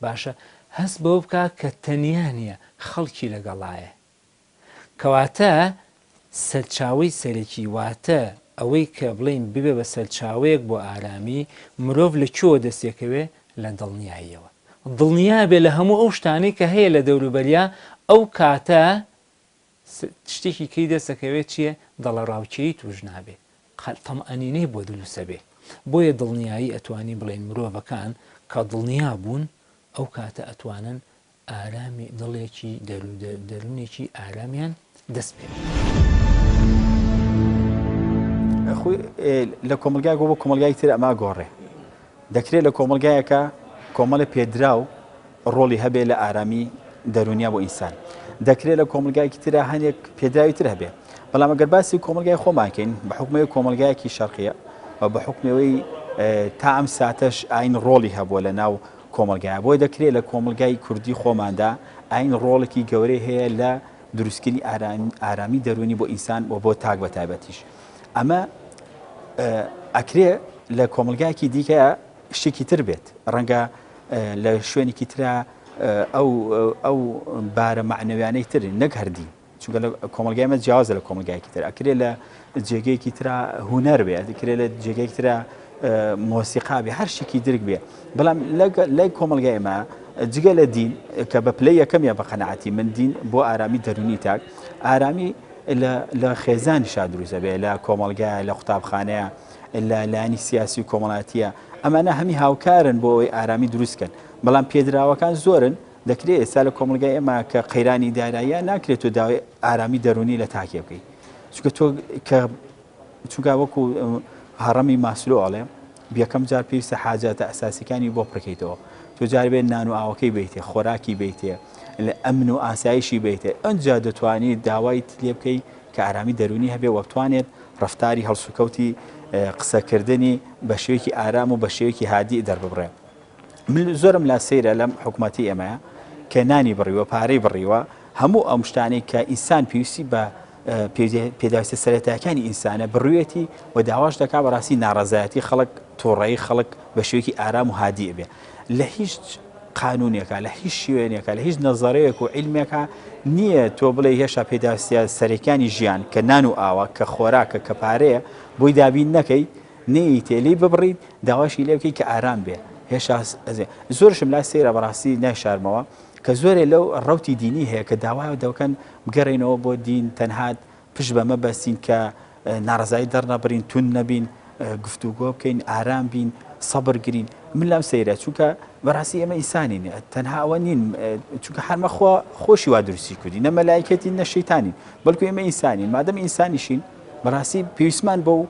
باشە هەست بەوە بکا کە تەنیا نییە، خەڵکی لەگەڵایە. کەواتە سەرچاوەی سەرەکی واتە ئەوەی کە بڵێین ببێ بە سەرچاوەیەک بۆ ئارامی، مرۆڤ لە کوێوە دەست تێکەوێ؟ لە دڵنیاییەوە. دڵنیا بێ لە هەموو ئەو شتانەی کە هەیە لە دەوروبەریا، ئەو کاتە شتێکی کەی دەست ئەکەوێ چیە؟ دڵەڕاوکێی توش نابێ. تەمئەنینەی بۆ دروست ئەبێ. بۆیە دڵنیایی ئەتوانین بڵێین مرۆڤەکان کە دڵنیا بوون ئەو کاتە ئەتوانن ئارامی دڵێکی دەروونێکی ئارامیان دەست بکەوێت. خۆی لە کۆمەڵگایەک بۆ کۆمەڵگای تر ئەمە گۆڕێ دەکرێت لە کۆمەڵگایەکە کۆمەڵی پێدراو ڕۆڵی هەبێ لە ئارامی دەروونیا بۆ ئینسان. دەکرێت لە کۆمەڵگایەکی ترا هەنێک پێدراوی تر هەبێ. بەڵام ئەگەر باسی کۆمەڵگای خۆمان کەین بە حوکمەوەی کۆمەڵگایەکی شەرقیە و بە حوکمەوەی تا ئەم ساتەش ئاین ڕۆڵی هەبووە لە ناو کۆمەڵگایە بۆیە دەکرێت لە کۆمەڵگای کوردی خۆماندا ئاین ڕۆڵێکی گەورەی هەیە لە دروستکردنی ئارامی دەروونی بۆ ئینسان و بۆ تاک بە تایبەتیش ئەمە ئەکرێ لە کۆمەڵگایەکی دیکە شتێکی تر بێت ڕەنگە لە شوێنێکی ترا ئەو ئەو بارە مەعنەویانەی تر نەک هەر دین چونکە لە کۆمەڵگای ئێمە جیاوازە لە کۆمەڵگایەکی تر ئەکرێ لە جێگەیەکی ترا هونەر بێ ئەکرێ لە جێگەیەکی ترا مۆسیقا بێ هەر شتێکی درک بێ بەڵام لای کۆمەڵگای ئێمە جگە لە دین کە بە پلەی یەکەم یا بە قەناعەتی من دین بۆ ئارامی دەرونی تاک ئارامی لە خێزانیشا دروست دەبێ لە کۆمەڵگایە لە قوتابخانەیە لە لایەنی سیاسی و کۆمەڵایەتیە ئەمانە هەمی هاوکارن بۆ ئەوەی ئارامی دروست کەن بەڵام پێدراوەکان زۆرن دەکرێت ئێستا لە کۆمەڵگای ئێمە کە قەیرانی داراییە ناکرێت تۆ داوای ئارامی دەرونی لە تاکێ بکەیت چونکە تۆ کە چونکە وەکو هەڕەمی ماسلۆ ئەڵێ یەکەم جار پێویستە حاجاتە ئەساسیەکانی بۆ پڕکەیتەوە تۆ جار بێت نان و ئاوەکەی بیتێ خۆراکی بیتێ لە ئەمن و ئاسایشی بیتێ ئەنجا دەتوانی داوای لێ بکەی کە ئارامی دەروونی هەبێ و بتوانێت ڕەفتاری هەڵسوکەوتی قسەکردنی بە شێوەیەکی ئارام و بە شێوەیەکی هادی دەرببڕێ. من زۆرم لا سەیرە لەم حکومەتی ئێمەیە کە نانی بڕیوە پارەی بڕیوە هەموو ئەم شتانەی کە ئینسان پێویستی بە پێداویستە سەرەتایەکانی ئینسانە بڕوێتی و داواش دەکا بەڕاستی ناڕەزایەتی خەڵک توڕەیی خەڵک بە شێوەیەکی ئارام و هادی ئەبێ لە هیچ قانونێکا لە هیچ شوێنێکا لە هیچ نەزەرەیەک و عیلمێکا نییە تۆ بڵێ هێشتا پێداویستە سەرەکیانی ژیان کە نان و ئاوە کە خۆراکە کە پارەیە بۆی دابین نەکەی نەیەیتێ لێی ببڕیت داواشی لێ بکەی کە ئارام بێ هێشتا زۆرشم لا سەیرە بەڕاستی نایشارمەوە کە زۆرێ لەو ڕەوتی دینی هەیە کە داوای دەکەن بگەڕێنەوە بۆ دین تەنها پشت بەمە بەستین کە ناڕەزایی دەرنەبڕین، توند نەبین، گفتوگۆ بکەین، ئارام بین، سەبر گرین. من لام سەیرە چونکە بەڕاستی ئێمە ئینسانین، تەنها ئەوە نین، چونکە هەرمە خوا خۆشی وا دروستی کردین، نە مەلایکەتین نە شەیتانین، بەڵکو ئێمە ئینسانین، مادەم ئینسانیشین بەڕاستی پێویستمان بەو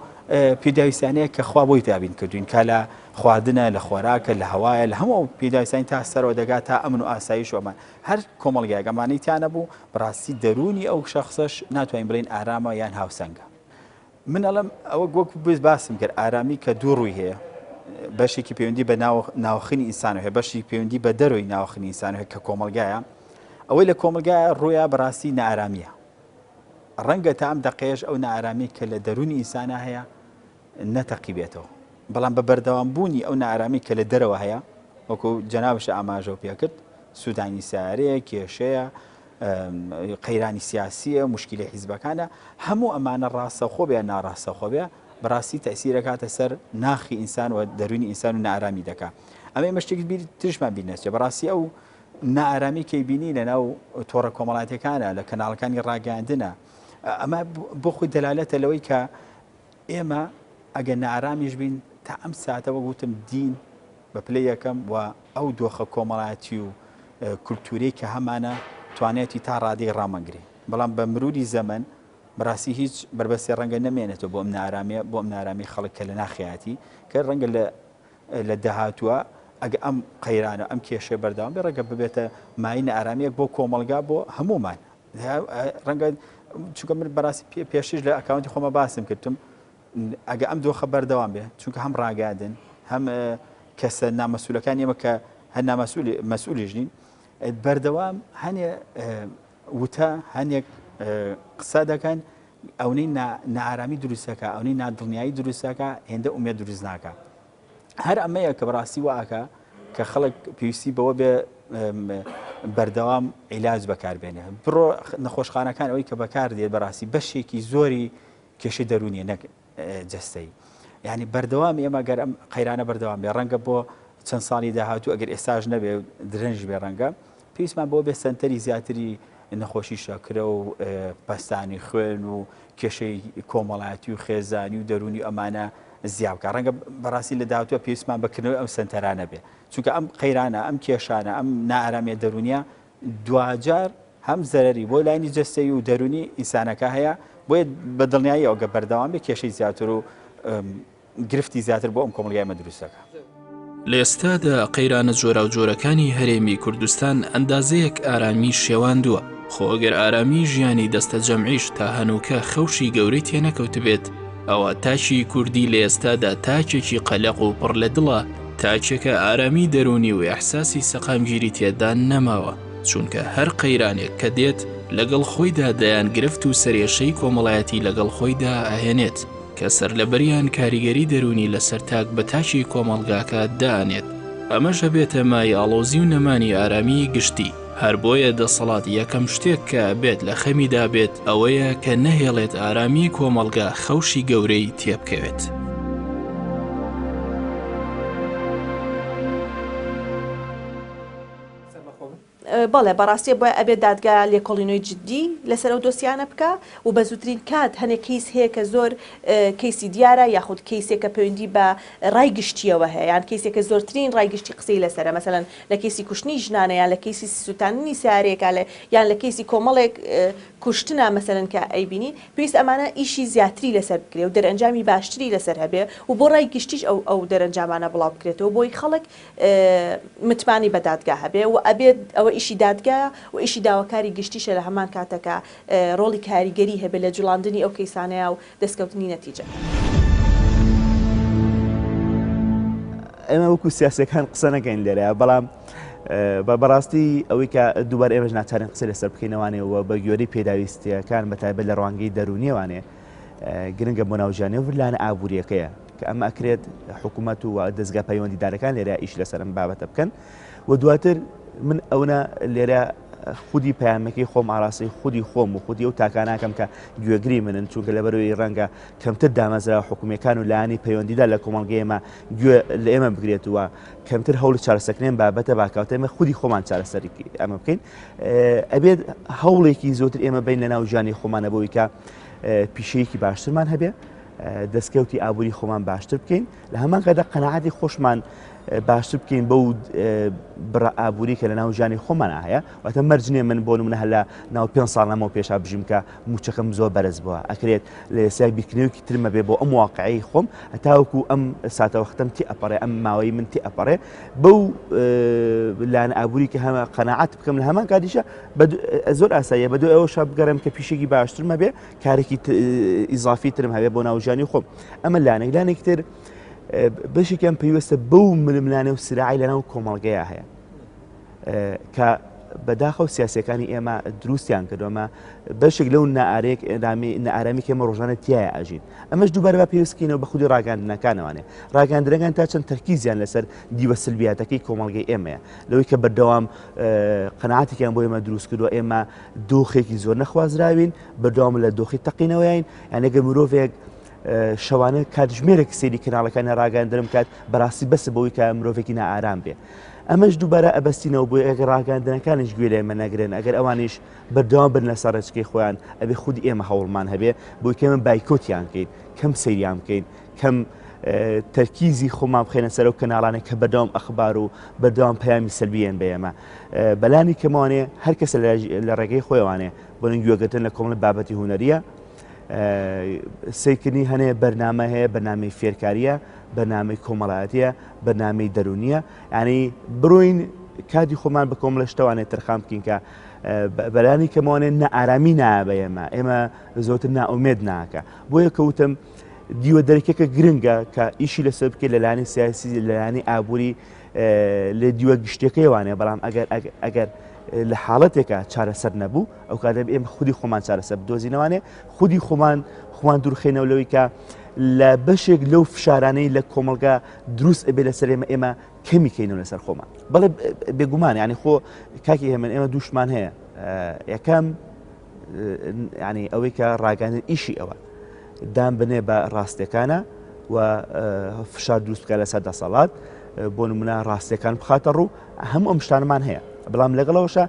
پێداویستانەیە کە خوا بۆی دابین کردوین، کە لە خواردنە، لە خۆراکە، لە هەوایە، لە هەموو ئەو پێداویستانی تا سەرەوە دەگات تا ئەمن و ئاسایش و ئەمان. هەر کۆمەڵگایەک ئەمانەی تیا نەبوو، بەڕاستی دەروونی ئەو شەخسەش ناتوانین بڵێین ئارامە یان هاوسەنگە. من ئەڵێم ئەوە وەک باسم کرد ئارامی کە دوو ڕووی هەیە، بەشێکی پەیوەندی بە ناوخنی ئینسانەوە هەیە، بەشی پەیوەندی بە دەرەوەی ناوخنی ئینسانەوە هەیە کە کۆمەڵگایە. ئەوەی لە کۆمەڵگایە ڕوویا بەڕاستی نائارامییە. ڕەنگە تا ئەم دەقەیەش ئەو نائارامییە کە لە دەروونی ئینسانا هەیە نەتەقیبێتەوە. بەڵام بە بەردەوام بوونی ئەو نائارامی کە لە دەرەوە هەیە، وەکو جەنابشت ئاماژەو پێکرد، سوودانی سارەیە، کێشەیە، قەیرانی سیاسییە، موشکیلەی حیزبەکانە، هەموو ئەمانە ڕاستەوخۆ بێ یان ناڕاستەوخۆ بێ بەڕاستی تەئسیر ئەکاتە سەر ناخی ئینسان و دەروونی ئینسان و نائارامی دەکا. ئەمە ئێمە شتێکی بیر تریشمان بیر نەچێ بەڕاستی ئەو نائارامی کەی بینی لەناو تۆڕە کۆمەڵاتیەکانە لە کەناڵەکانی ڕاگەیاندنە ئەمە بۆ خۆی دەلالەتە لەوەی کە ئێمە ئەگەر نائارامیش بین تا ئەم ساتە وەک وتم دین بە پلەی یەکەم و ئەو دۆخە کۆمەڵایەتی و کولتووریەی کە هەمانە توانێتی تا ڕادەی ڕامانگرێ بەڵام بە مروری زەمەن بەڕاستی هیچ بەربەستێ ڕەنگە نەمێنێتەوە بۆ ئەم نارامیە بۆ ئەم نارامی خەڵک کە لە ناخیاتی کە ڕەنگە لە لە داهاتووە ئەگە ئەم قەیرانە ئەم کێشەیە بەردەوام بێ ڕەنگە ببێتە مایەی نائارامییەک بۆ کۆمەڵگا بۆ هەموومان ڕەنگە چونکە من بەڕاستی پێشتریش لە ئەکاونتی خۆمە باسم کردم ئەگە ئەم دۆخە بەردەوام بێ چونکە هەم ڕاگەاندن هەم کەسە نامەسوولەکان ئێمە کە هەر نامەسوولی مەسئولیش نین بەردەوام هەنێ وتە هەنێک قسە دەکەن ئەونەی نائارامی دروستەکە ئەونەی نادڵنیایی دروستەکە هێندە ئومێد دروست ناکە هەر ئەمەیە کە بەڕاستی واکە کە خەڵک پێویستی بەوە بێ بەردەوام عیلاج بەکاربێنێ بڕۆ نەخۆشخانەکان ئەوەی کە بەکار دێت بەڕاستی بەشێکی زۆری کێشەی دەروونیە نەک جەستەیی یعنی بەردەوام ئێمە گەر ئەم قەیرانە بەردەوام بێ ڕەنگە بۆ چەند ساڵی داهاتوو ئەگەر ئێستاش نەبێ درەنج بێ ڕەنگە پێویستمان بۆ بێ سەنتەری زیاتری نەخۆشی شەکرە و پەستانی خوێن و کێشەی کۆمەڵایەتی و خێزانی و دەروونی ئەمانە زیاد بکە ڕەنگە بەڕاستی لە داهاتووە پێویستمان بەکردنەوەی ئەم سەنتەرانە بێ چونکە ئەم قەیرانە ئەم کێشانە ئەم نائارامیە دەروونیە دواجار هەم زەرەری بۆ لایەنی جەستەیی و دەروونی ئینسانەکە هەیە، بۆیە بە دڵنیاییەوە گەر بەردەوام بێت کێشەی زیاتر و گرفتی زیاتر بۆ ئەم کۆمەڵگای ئێمە دروست دەکات. لە ئێستادا قەیرانە جۆراوجۆرەکانی هەرێمی کوردستان ئەندازەیەک ئارامی شێواندووە، خۆ ئەگەر ئارامی ژیانی دەستەجەمعیش تا هەنووکە خەوشی گەورەی تێنەکەوتبێت، ئەوا تاکی کوردی لە ئێستادا تاکێکی قەلەق و پڕ لە دڵە، تاکێکە ئارامی دەروونی و ئیحساسی سەقامگیری تێدا نەماوە، چونکە هەر قەیرانێک کە دێت لەگەڵ خۆیدا دەیان گرفت و سەرێشەی کۆمەڵایەتی لەگەڵ خۆیدا ئەهێنێت کە سەرلەبەریان کاریگەری دەروونی لەسەر تاک بە تاکی کۆمەڵگاکە دائەنێت، ئەمەش ئەبێتە مایەی ئاڵۆزی و نەمانی ئارامیی گشتی. هەر بۆیە دەسەڵات یەکەم شتێک کە ئەبێت لە خەمیدا بێت ئەوەیە کە نەهێڵێت ئارامیی کۆمەڵگا خەوشی گەورەی تێبکەوێت. بەڵێ بەڕاستی بۆیە ئەبێت دادگا لێکۆڵینەوەی جدی لەسەر ئەو دۆسیانە بکا و بە زووترین کات هەنێک کەیس هەیە کە زۆر کەیسی دیارە یاخود کەیسێک کە پەیوەندی بە ڕای گشتیەوە هەیە یان کەیسێک کە زۆرترین ڕای گشتی قسەی لەسەرە مەسەلەن لە کەیسی کوشتنی ژنانە یان لە کەیسی سوتاندنی سەیارەیەکا لە یان لە کەیسی کۆمەڵێک کوشتنە مەسەلەن کە ئەیبینین پێویستە ئەمانە ئیشی زیاتری لەسەر بکرێ و دەرئەنجامی باشتری لەسەر هەبێ و بۆ ڕای گشتیش ئەو ئەو دەرەنجامانە بڵاو بکرێتەوە بۆی خەڵک متمانەی بە دادگا هەبێ و ئەبێت ئەوە ئیشی دادگایە و ئیشی داواکاری گشتیشە لە هەمان کاتە کە ڕۆڵی کاریگەری هەبێ لە جوڵاندنی ئەو کەیسانەیا و دەستکەوتنی نەتیجە. ئێمە وەکو سیاسەکان قسە نەکەین لێرە بەڵام بەڕاستی ئەوەی کە دووبار ئێمەش ناچارین قسە لەسەر بکەینەوانێ و بە گوێرەی پێداویستیەکان بە تایبەت لە ڕوانگەی دەروونیەوانێ گرنگە بۆ ناوژیانێ و لایەنە ئابووریەکەیە کە ئەمە ئەکرێت حکوومەت و دەزگا پەیوەندیدارەکان لێرە ئیش لەسەر ئەم بابەتە بکەن و دواتر من ئەوە لێرە خودی پەیامەکەی خۆم ئاراستەی خودی خۆم و خودی ئەو تاکاناکەم کە گوێگری منن چونکە لەبەرەوەی ڕەنگە کەمتر دامەزراوە حکومیەکان و لایەنی پەیوەندیدار لە کۆمەڵگەی ئێمە گوێ لە ئێمە بگرێت و کەمتر هەوڵی چارەسەرکردن بابەتە باکاوتە ئێمە خودی خۆمان چارەسەری ئەمە بکەین ئەبێت هەوڵێکی زۆتر ئێمە بین لە ناو ژیانی خۆمانە بۆی کە پیشەیەکی باشترمان هەبێ دەستکەوتی ئابووری خۆمان باشتر بکەین لە هەمان کاتدا قەناعەتی خۆشمان باشتر بکەین بەو بڕە ئابووری کە لە ناو ژیانی خۆمان هەیە واتە مەرج نییە من بۆ نمونە هەر لە ناو پێ ساڵ لەمەوە پێشا بژیم کە موچەکەم زۆر بەرز بووە ئەکرێت لە ئێستا بیرکردنەوەیەکی ترمە بێ بۆ ئەم واقعی خۆم هەتاوەکو ئەم ساتەوەختم تی ئەپەڕێ ئەم ماوەی من تی ئەپەڕێ بەو لایەن ئابووری کە هەمە قەناعەت بکەم لە هەمان کاتیشە زۆر ئاساییە بە دوای ئەوەشا بگەڕێم کە پیشێکی باشترمە بێ کارێکی ئیزافی ترم هەبێ بۆ ناوژیانی خۆم ئەمە لانێک لانێک تر بەشێکیان پەیوەستە بەو ململانێ و سراعی لەناو کۆمەڵگەیە هەیە کە. بەداخەوە سیاسیەکانی ئێمە دروستیان کردووە ئەمە بەشێک لەو نائارێک نائارامی کە ئێمە ڕۆژانە تیایە ئەژین ئەمەش دووبارە با پێویست بکەینەوە بە خودی ڕاگەاندنەکانەوانێ ڕاگەاندنەکان تا چەند تەرکیزیان لەسەر دیوە سلبیاتەکەی کۆمەڵگەی ئێمەیە لەوەی کە بەردەوام قەناعەتێکیان بۆ ئێمە دروست کردووە ئێمە دۆخێکی زۆر نەخوازراوین بەردەوام لە دۆخی تەقینەوەین یان ئەگەر مرۆڤێک شەوانە کاتژمێرێک سەیری کەناڵەکانی ڕاگەاندن بکات بەڕاستی بەسە بەوەی کە مرۆڤێکی نائارام بێ ئەمەش دووبارە ئەبەستینەوە بۆی ئەگەر ڕاگەاندنەکانیش گوێ لە ئێمە نەگرن ئەگەر ئەوانیش بەردەوام بن لەسەر ڕێچکەی خۆیان ئەبێ خودی ئێمە هەوڵمان هەبێ بۆی کە ئێمە بایکۆتیان بکەین کەم سەیریان بکەین کەم تەرکیزی خۆمان بخەینە سەر ئەو کەناڵانێک کە بەردەوام ئەخبار و بەردەوام پەیامی سەلبیەن بە ئێمە بەلانی کەمەوانێ هەر کەسە لە ڕێگەی خۆیوانێ بۆ گوێگرتن لە کۆمەڵی بابەتی هونەریە سەیرکردنی هەنێ بەرنامە هەیە بەرنامەی فێرکاریە بەرنامەی کۆمەڵایەتیە بەرنامەی دەرونیە ینی بڕۆین کاتی خۆمان بە کۆمەڵە شتەوانێت تەرخان بکەین کە بەلانی کەمەوانێ نائارامی نایە بە ئێمە ئێمە زۆرتر نائومێد ناکە بۆیە کەوتم دیوە دەرەکیەکە گرنگە کە ئیشی لەسەر بکەیت لە لایەنی سیاسی لە لایەنی ئابووری لە دیوە گشتیەکەی وانەیە بەڵام ئەگەر ئەگەر لە حاڵەتێکە چارەسەر نەبوو ئەو کاتە ئێمە خودی خۆمان چارەسەر بدۆزینەوانێ خودی خۆمان خۆمان دوورخێنەوە لەوەی کە لە بەشێک لەو فشارانەی لە کۆمەڵگا دروست ئەبێ لەسەر ئێمە ئێمە کەمی کەینەوە لەسەر خۆمان بەڵێ بێگومان ینی خۆ کاکی هێمن ئێمە دووشمان هەیە یەکەم ینی ئەوەی کە ڕاگەاندن ئیشی ئەوە دان بنێ بە ڕاستەکانە و فشار دروست بکە لەسەر دەسەڵات بۆ نمونە ڕاستەکان بخاتە ڕوو هەموو ئەم شتانمان هەیە بەڵام لەگەڵەوەشە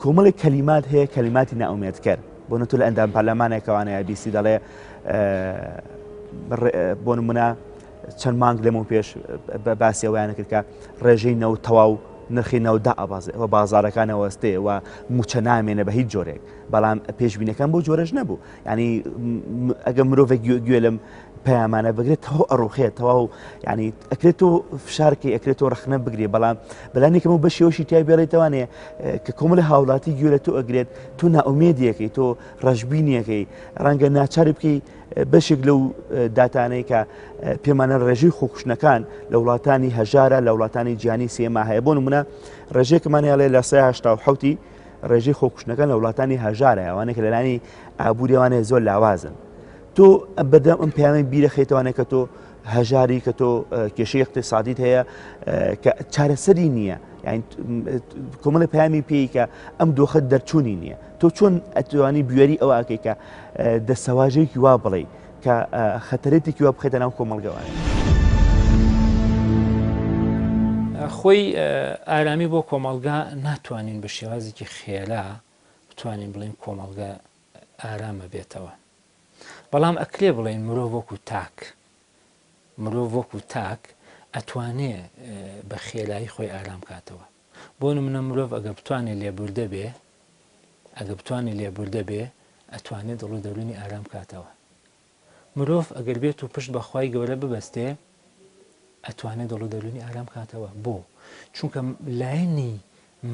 کۆمەڵێک کەلیمات هەیە کەلیماتی نائومێدکەر بۆ نتو لە ئەندام پەرلەمانێکەوانەیە بیستی دەڵێ بۆ نمونە چەند مانگ لەمەو پێش باسی ئەوەیان کرد کە ڕێژەی نەوت تەواو نرخی نەوت دائەبەزێ و بازاڕەکان ئەوەستێ و مووچە نامێنێ بە هیچ جۆرێک بەڵام پێشبینەکان بۆ جۆرەش نەبوو ینی ئەگە مرۆڤێک گوێ لەم پەیامانە بگرێت تەواو ئەڕوخێت تەواو ینی ئەکرێت تۆ فشارکەی ئەکرێت تۆ ڕخنە بگرێ بەڵام بەلانێکەمە بەشێوەشی تای بێڵێتوانێ کە کۆمەڵی هاوڵاتی گوێ لە تۆ ئەگرێت تۆ نائومێدیەکەی تۆ ڕەشبینیەکەی ڕەنگە ناچاری بکەی بەشێک لەو داتانەی کە پێمانە ڕێژەی خۆکوشتنەکان لە وڵاتانی هەژارە لە وڵاتانی جیهانی سێما هەیە بۆ نمونە ڕێژەیەکمان هەیە لە 87 ڕێژەی خۆکوشتنەکان لە وڵاتانی هەژارە ئەوانەی کە لەلانی ئابووریەوانەیە زۆر لاوازن تۆ بەدەم ئەم پەیامی بیرەخەیتوانێت کە تۆ هەژاری کە تۆ کێشەی اقتصادیت هەیە کە چارەسەری نییە یعنی کۆمەڵی پەیامی پێی کە ئەم دۆخە دەرچوونی نییە تۆ چۆن ئەتوانی بوێری ئەوە ئەکەی کە دەستەواژەیەکی وا بڵێی کە خەتەرێتێکی وا بخەیتە ناو کۆمەڵگەوە؟ خۆی ئارامی بۆ کۆمەڵگا ناتوانین بە شێوازێکی خێرا بتوانین بڵێین کۆمەڵگە ئارامە بێتەوە بەڵام ئەکرێ بڵێین مرۆڤ وەکو تاک مرۆڤ وەکو تاک ئەتوانێ بە خێرایی خۆی ئارام کاتەوە بۆ نمونە مرۆڤ ئەگەر بتوانێ لێبوردە بێ ئەگەر بتوانێ لێبوردە بێ ئەتوانێ دڵ و دەرونی ئارام کاتەوە. مرۆڤ ئەگەر بێت و پشت بە خوای گەورە ببەستێ ئەتوانێ دڵ و دەرونی ئارام کاتەوە. بۆ؟ چونکە لایەنی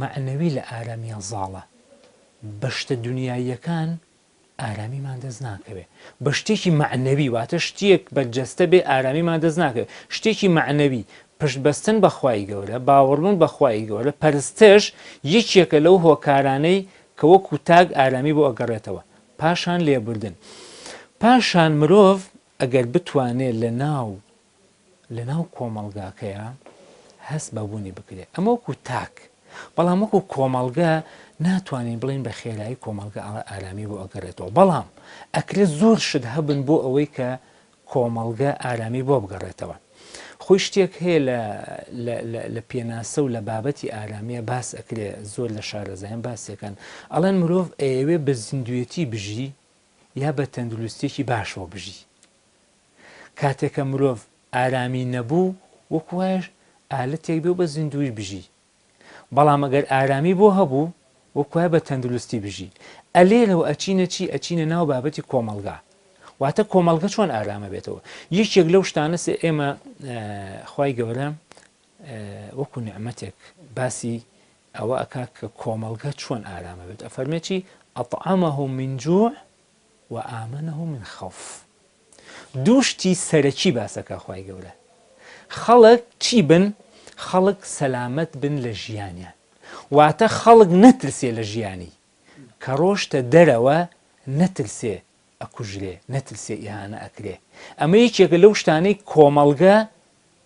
مەعنەوی لە ئارامییا زاڵە. بە شتە دونیاییەکان ئارامیمان دەست ناکەوێ. بە شتێکی مەعنەوی واتە شتێک بەرجەستە بێ ئارامیمان دەست ناکەوێ. شتێکی مەعنەوی، پشت بەستن بە خوای گەورە، باوەڕبوون بە خوای گەورە، پەرستش یەکێکە لەو هۆکارانەی کە وەکو تاک ئارامی بۆ ئەگەڕێتەوە. پاشان لێبوردن. پاشان مرۆڤ ئەگەر بتوانێ لە ناو لە ناو کۆمەڵگاکەیا هەست بە بوونی بکرێ. ئەمە وەکو تاک. بەڵام وەکو کۆمەڵگە ناتوانین بڵێین بە خێرایی کۆمەڵگە ئارامی بۆ ئەگەڕێتەوە. بەڵام ئەکرێ زۆر شت هەبن بۆ ئەوەی کە کۆمەڵگە ئارامی بۆ بگەڕێتەوە. خۆی شتێک هەیە لە لە لە لە پێناسە و لە بابەتی ئارامیە باس ئەکرێ زۆر لە شارەزایان باسیەکەن ئەڵێن مرۆڤ ئەیەوێ بە زیندوێتی بژی یا بە تەندروستیەکی باشەوە بژی. کاتێک کە مرۆڤ ئارامی نەبوو وەکو وایە ئالەتێک بێ و بە زیندووی بژی. بەڵام ئەگەر ئارامی بۆ هەبوو وەکو وایە بە تەندروستی بژی. ئەلێرەوە ئەچینە چی؟ ئەچینە ناو بابەتی کۆمەڵگا. واتە کۆمەڵگە چۆن ئارامە بێتەوە؟ یەکێک لەو شتانە سێ ئێمە خوای گەورە وەکو نیعمەتێک باسی ئەوە ئەکا کە کۆمەڵگە چۆن ئارامە بێت. ئەفەرمێ چی؟ اطعمهم من جوع وآمنهم من خوف. دوو شتی سەرەکی باس ئەکا خوای گەورە خەڵک چی بن خەڵک سەلامەت بن لە ژیانیان. واتە خەڵک نەترسێ لە ژیانی، کە ڕۆشتە دەرەوە نەترسێ ئەکوژرێ، نەترسێ ئیهانە ئەکرێ. ئەمە یەکێکە لەو شتانەی کۆمەڵگە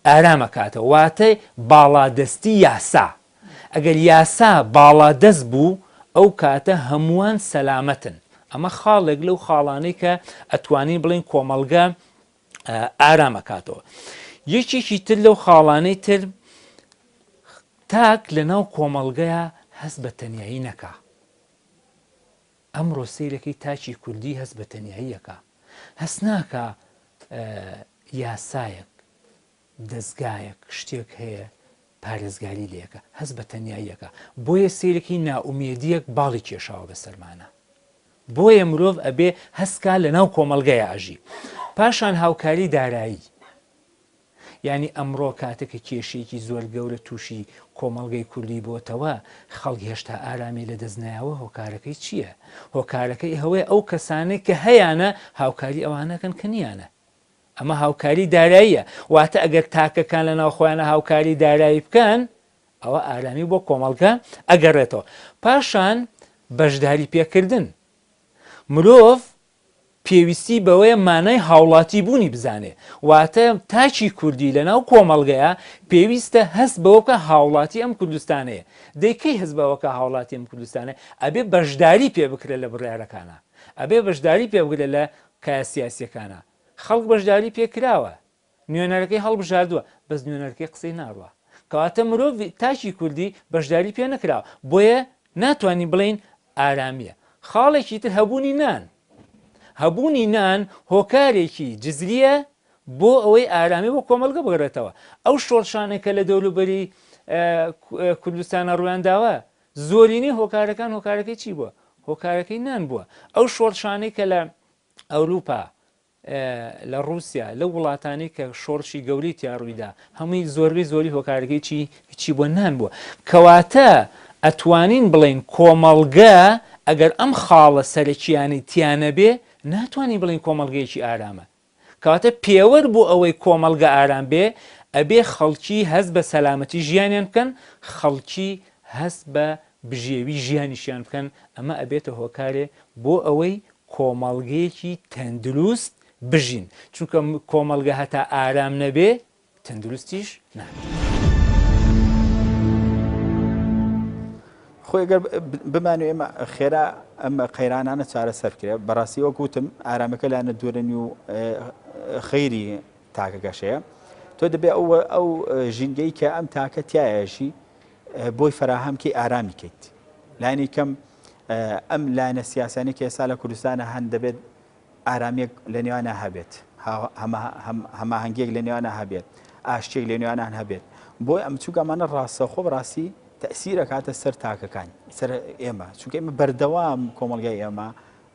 ئارام ئەکاتەوە، واتە باڵادەستی یاسا. ئەگەر یاسا باڵادەست بوو، ئەو کاتە هەمووان سەلامەتن. ئەمە خاڵێک لەو خاڵانەی کە ئەتوانین بڵێین کۆمەڵگە ئارام ئەکاتەوە. یەکێکی تر لەو خاڵانەی تر تاک لەناو کۆمەڵگەیا هەست بە تەنیایی نەکا. ئەمڕۆ سەیرەکەی تاکی کوردی هەست بە تەنیایی ئەکا. هەست ناکا یاسایەک، دەزگایەک، شتێک هەیە پارێزگاری لێ ئەکا. هەست بە تەنیایی ئەکا. بۆیە سەیرەکەی نائومێدییەک باڵی کێشاوە بەسەرمانا. بۆیە مرۆڤ ئەبێ هەست کا لەناو کۆمەڵگەیا ئەژی. پاشان هاوکاری دارایی. یانی ئەمڕۆ کاتێ کە کێشەیەکی زۆر گەورە تووشی کۆمەڵگەی کوردی بۆتەوە، خەڵک هێشتا ئارامی لە دەست نایەوە هۆکارەکەی چییە؟ هۆکارەکەی ئەوەیە ئەو کەسانەی کە هەیانە هاوکاری ئەوانە کەن کە نییانە. ئەمە هاوکاری داراییە. واتە ئەگەر تاکەکان لە ناو خۆیانە هاوکاری دارایی بکەن، ئەوە ئارامی بۆ کۆمەڵگە ئەگەڕێتەوە. پاشان بەشداری پێکردن. مرۆڤ پێویستی بەوەیە مانای هاوڵاتی بوونی بزانێ. واتە تاکی کوردی لەناو کۆمەڵگەیا پێویستە هەست بەوە بکا هاوڵاتی ئەم کوردستانەیە. دەی کەی هەست بەوە کا هاوڵاتی ئەم کوردستانەیە؟ ئەبێ بەشداری پێ بکرێ لە بڕیارەکانا. ئەبێ بەشداری پێ بکرێ لە کایە سیاسیەکانا. خەڵک بەشداری پێ کراوە. نوێنەرەکەی هەڵبژاردووە، بەس نوێنەرەکەی قسەی ناڕوا. کەواتە مرۆڤ تاکی کوردی بەشداری پێ نەکراوە. بۆیە ناتوانین بڵێین ئارامییە. خاڵێکی تر هەبوونی نان. هەبوونی نان هۆکارێکی جزرییە بۆ ئەوەی ئارامی بۆ کۆمەڵگە بگەڕێتەوە. ئەو شۆڕشانەی کە لە دەوروبەری کوردستانە ڕوویان داوە، زۆرینەی هۆکارەکان هۆکارەکەی چی بووە؟ هۆکارەکەی نان بووە. ئەو شۆڕشانەی کە لە ئەوروپا لە ڕووسیا، لەو وڵاتانەی کە شۆڕشی گەورەی تیا ڕوویدا، هەمووی زۆربەی زۆری هۆکارەکەی چی چی بووە؟ نان بووە. کەواتە ئەتوانین بڵێین کۆمەڵگە ئەگەر ئەم خاڵە سەرەکییانەی تیا نەبێ، ناتوانین بڵێین کۆمەڵگەیەکی ئارامە. کەواتە پێوەر بۆ ئەوەی کۆمەڵگە ئارام بێ، ئەبێ خەڵکی هەست بە سەلامەتی ژیانیان بکەن، خەڵکی هەست بە بژێوی ژیانیشیان بکەن، ئەمە ئەبێتە هۆکارێ بۆ ئەوەی کۆمەڵگەیەکی تەندروست بژین، چونکە کۆمەڵگە هەتا ئارام نەبێ تەندروستیش نابێ. خۆی گەر بمانەوێ ئێمە خێرا ئەم قەیرانانە چارەسەر بکرێ بەڕاستی وەک وتم ئارامەکە لایەنە دوورنی و خەیری تاکەکەشەیە تۆ دەبێ ئەو ئەو ژینگەی کە ئەم تاکە تایەژی بۆی فەراهەم کەی ئارامی کەیت لانی کەم ئەم لایەنە سیاسیانەی کە ئێستا لە کوردستانە هەن دەبێت ئارامیەک لە نێوانە هەبێت هەماهەنگیەک لە نێوانە هەبێت ئاشتێک لە نێوانان هەبێت بۆی ئەم چووکەمانە ڕاستەخۆ بەڕاستی تەسیرە کاتە سەر تاکەکان سەر ئێمە چونکە ئێمە بەردەوام کۆمەلگای ئێمە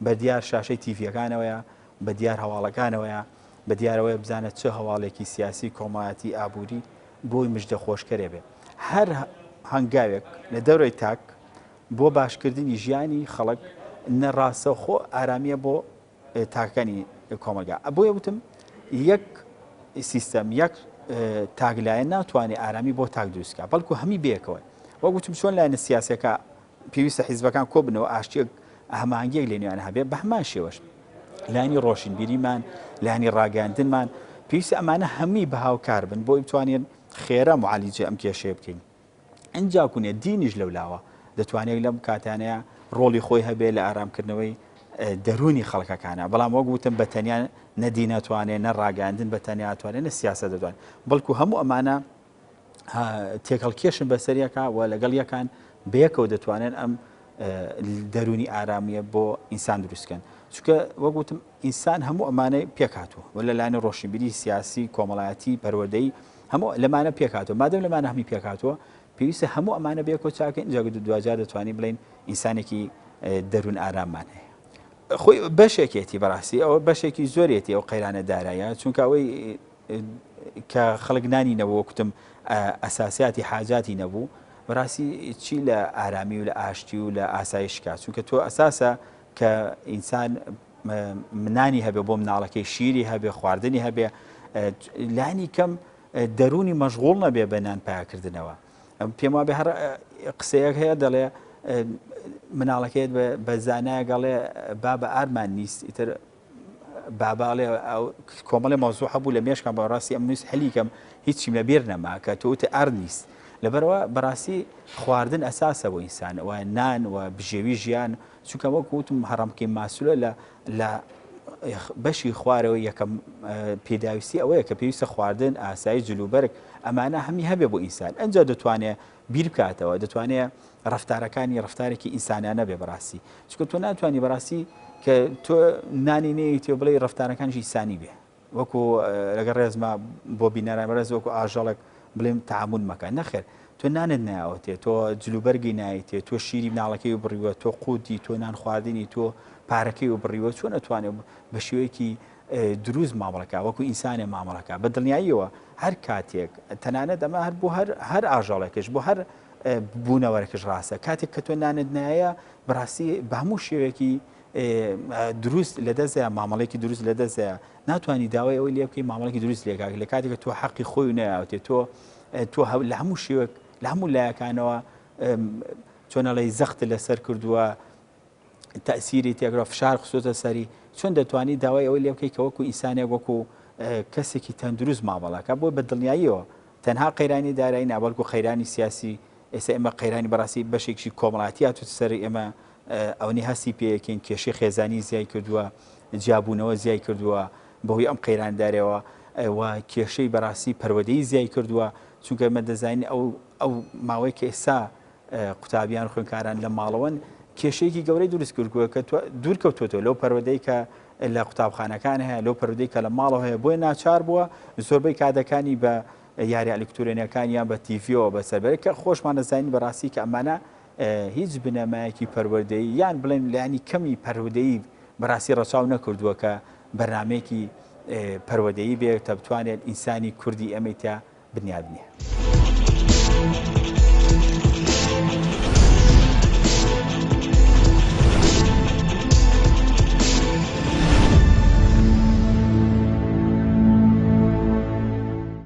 بە دیار شاشەی تیڤیەکانەوەیە بە دیار هەواڵەکانەوەیە بە دیارەوەی بزانە چ هەواڵێکی سیاسی کۆمەڵاتی ئابووری بۆی مژدە خۆشکەرێ بێ هەر هەنگاوێک لە دەورەی تاک بۆ باشکردنی ژیانی خەڵک نە ڕاستەوخۆ ئارامیە بۆ تاکەکانی کۆمەلگا بۆیە وتم یەک سیستەم یەک تاکلایەن ناتوانێت ئارامی بۆ تاک دروستکە بەڵکو هەمی بێکەوە وەک وتم چۆن لایەنە سیاسەکە پێویستە حیزبەکان کۆبنەوە ئاشتیەک هەماهەنگیەک لە نێوان هەبێ بە هەمان شێوەش لایەنی ڕۆشنبیریمان لایەنی ڕاگەاندنمان پێویستە ئەمانە هەمی بە هاوکار بن بۆی بتوانین خێرا معالیجە ئەم کێشەیە بکەین ئینجا کونێ دینیش لەولاوە دەتوانێت لەم کاتانەیە ڕۆڵی خۆی هەبێ لە ئارامکردنەوەی دەروونی خەڵکەکانە بەڵام وەک وتم بە تەنیا نە دین ئەتوانێ نە ڕاگەاندن بە تەنیا ئەتوانێ نە سیاسەت دەتوانێت بەڵکو هەموو ئەمانە تێکەڵکێشن بەسەریەکە و لەگەڵ یەکان بەیەکەوە دەتوانن ئەم دەروونی ئارامیە بۆ ئینسان دروستکەن چونکە وەک وتم ئینسان هەموو ئەمانەی پێکهاتووە و لە لایەنی ڕۆشنبیری سیاسی کۆمەڵایەتی پەروەردەیی هەموو لەمانە پێکهاتووە مادەم لەمانە هەمی پێکهاتووە پێویستە هەموو ئەمانە بەیەکەوە چاکەین ئینجا دواجار دەتوانین بڵێین ئینسانێکی دەروون ئاراممان هەیە. خۆی بەشێکێتی بەڕاستی ئەوە بەشێکی زۆرێتی ئەو قەیرانە دارایە چونکە ئەوەی کە خەڵک نانی نەبوو وەکوتم ئەساسیاتی حاجاتی نەبوو بەڕاستی چی لە ئارامی و لە ئاشتی و لە ئاسایش کا چونکە تۆ ئەساسە کە ئینسان نانی هەبێ بۆ مناڵەکەی شیری هەبێ خواردنی هەبێ لانی کەم دەروونی مەشغوڵ نەبێ بە نان پاکردنەوە پێم وابێ هەر. قسەیەک هەیە دەڵێ مناڵەکەیت بە زانایەک ئەڵێ بابە ئارمان نیست ئیتر بابا ئەڵێ کۆمەڵێ مەوزوع هەبوو لە مێشکم بەڕاستی ئەم نووس هەلی کەم هیچیم لە بیر نەما کە تۆ وتت ئارد نیست لەبەرەوە بەڕاستی خواردن ئەساسە بۆ ئینسان و نان و بژێوی ژیان چونکە وەک وتم هەڕەمکەی ماسولە لە لە بەشی خوارەوە یەکەم پێداویستی ئەوەیە کە پێویستە خواردن ئاسایی جلوبەرگ ئەمانە هەمی هەبێ بۆ ئینسان ئەنجا دەتوانێ بیر بکاتەوە دەتوانێ ڕەفتارەکانی ڕەفتارێکی ئینسانیانە بێ بەڕاستی چونکە تۆ ناتوانانی بەڕاستی کە تۆ نانی نەیتێ بڵێ ڕەفتارەکانیش ئینسانی بێ وەکو لەگەڵ ڕێزما بۆ بینەران بەڕێز وەکو ئاژەڵێک بڵێم تەعامول مەکە نەخێر تۆ نانت نایەوەتێ تۆ جلوبەرگی نایتێ تۆ شیری مناڵەکەی و بڕیوە تۆ قوتی تۆ نان خواردنی تۆ پارەکەی و بڕیوە چۆن ئەتوانێت بە شێوەیەکی دروست مامەڵەکە وەکو ئینسانێ مامەڵەکە بە دڵنیاییەوە هەر کاتێک تەنانەت ئەمە هەر بۆ هەر هەر ئاژەڵێکش بۆ هەر بوونەوەرەکەش ڕاستە کاتێک کە تۆ نانت نایە بەڕاستی بە هەموو شێوەیەکی دروست لە دەستەیە مامەڵێکی دروست لە دەستەیە ناتوانانی داوای ئەوەی لێ بکەی مامەڵێکی دروست لێکاک لە کاتێک تۆ حەقی خۆی و نایاوتێ تۆ تۆ لە هەموو شێوەک لە هەموو لایەکانەوە چۆنەڵی زەخت لەسەر کردووە تەئسیری تێکرا فشار خستۆتە سەری چۆن دەتوانی داوای ئەوەی لێ بکەی کە وەکو ئینسانێک وەکو کەسێکی تەندروست مامەڵەکە بۆ بە دڵنیاییەوە تەنها قەیرانی دارایی نا بەڵکو قەیرانی سیاسی ئێستا ئێمە قەیرانی بەڕاستی بەشێکی کۆمەڵاتی هاتووتە سەر ئێمە ئەوەنی هەستی پێیەکەین کێشەی خێزانی زیای کردووە جیابوونەوە زیای کردووە بەهۆی ئەم قەیراندارەوە و کێشەی بەڕاستی پەروەدەی زیای کردووە چونکە ئێمە دەزانین ئەو ئەو ماوەی کە ئێستا قوتابیان و خوێندکاران لە ماڵەوەن کێشەیەکی گەورەی دروست کردووە کە دوور کەوتووەتەوە لەو پەروەردەی کە لە قوتابخانەکان هەیە لەو پەروەردەی کە لە ماڵەوە هەیە بۆیە ناچار بووە زۆربەی کاتەکانی بە یاری ئەلکترۆنیەکان یان بە تیڤیەوە بەسەر بەرێت کە خۆشمان دەزانین بەڕاستی کە ئەمانە هیچ بنەمایەکی پەروەردەیی یان بڵێن لایەنی کەمی پەروەردەیی بەڕاستی ڕەچاو نەکردووە کە بەرنامەیەکی پەروەردەیی بێت تا بتوانێت ئینسانی کوردی ئێمەی تیا بنیاد بنێ.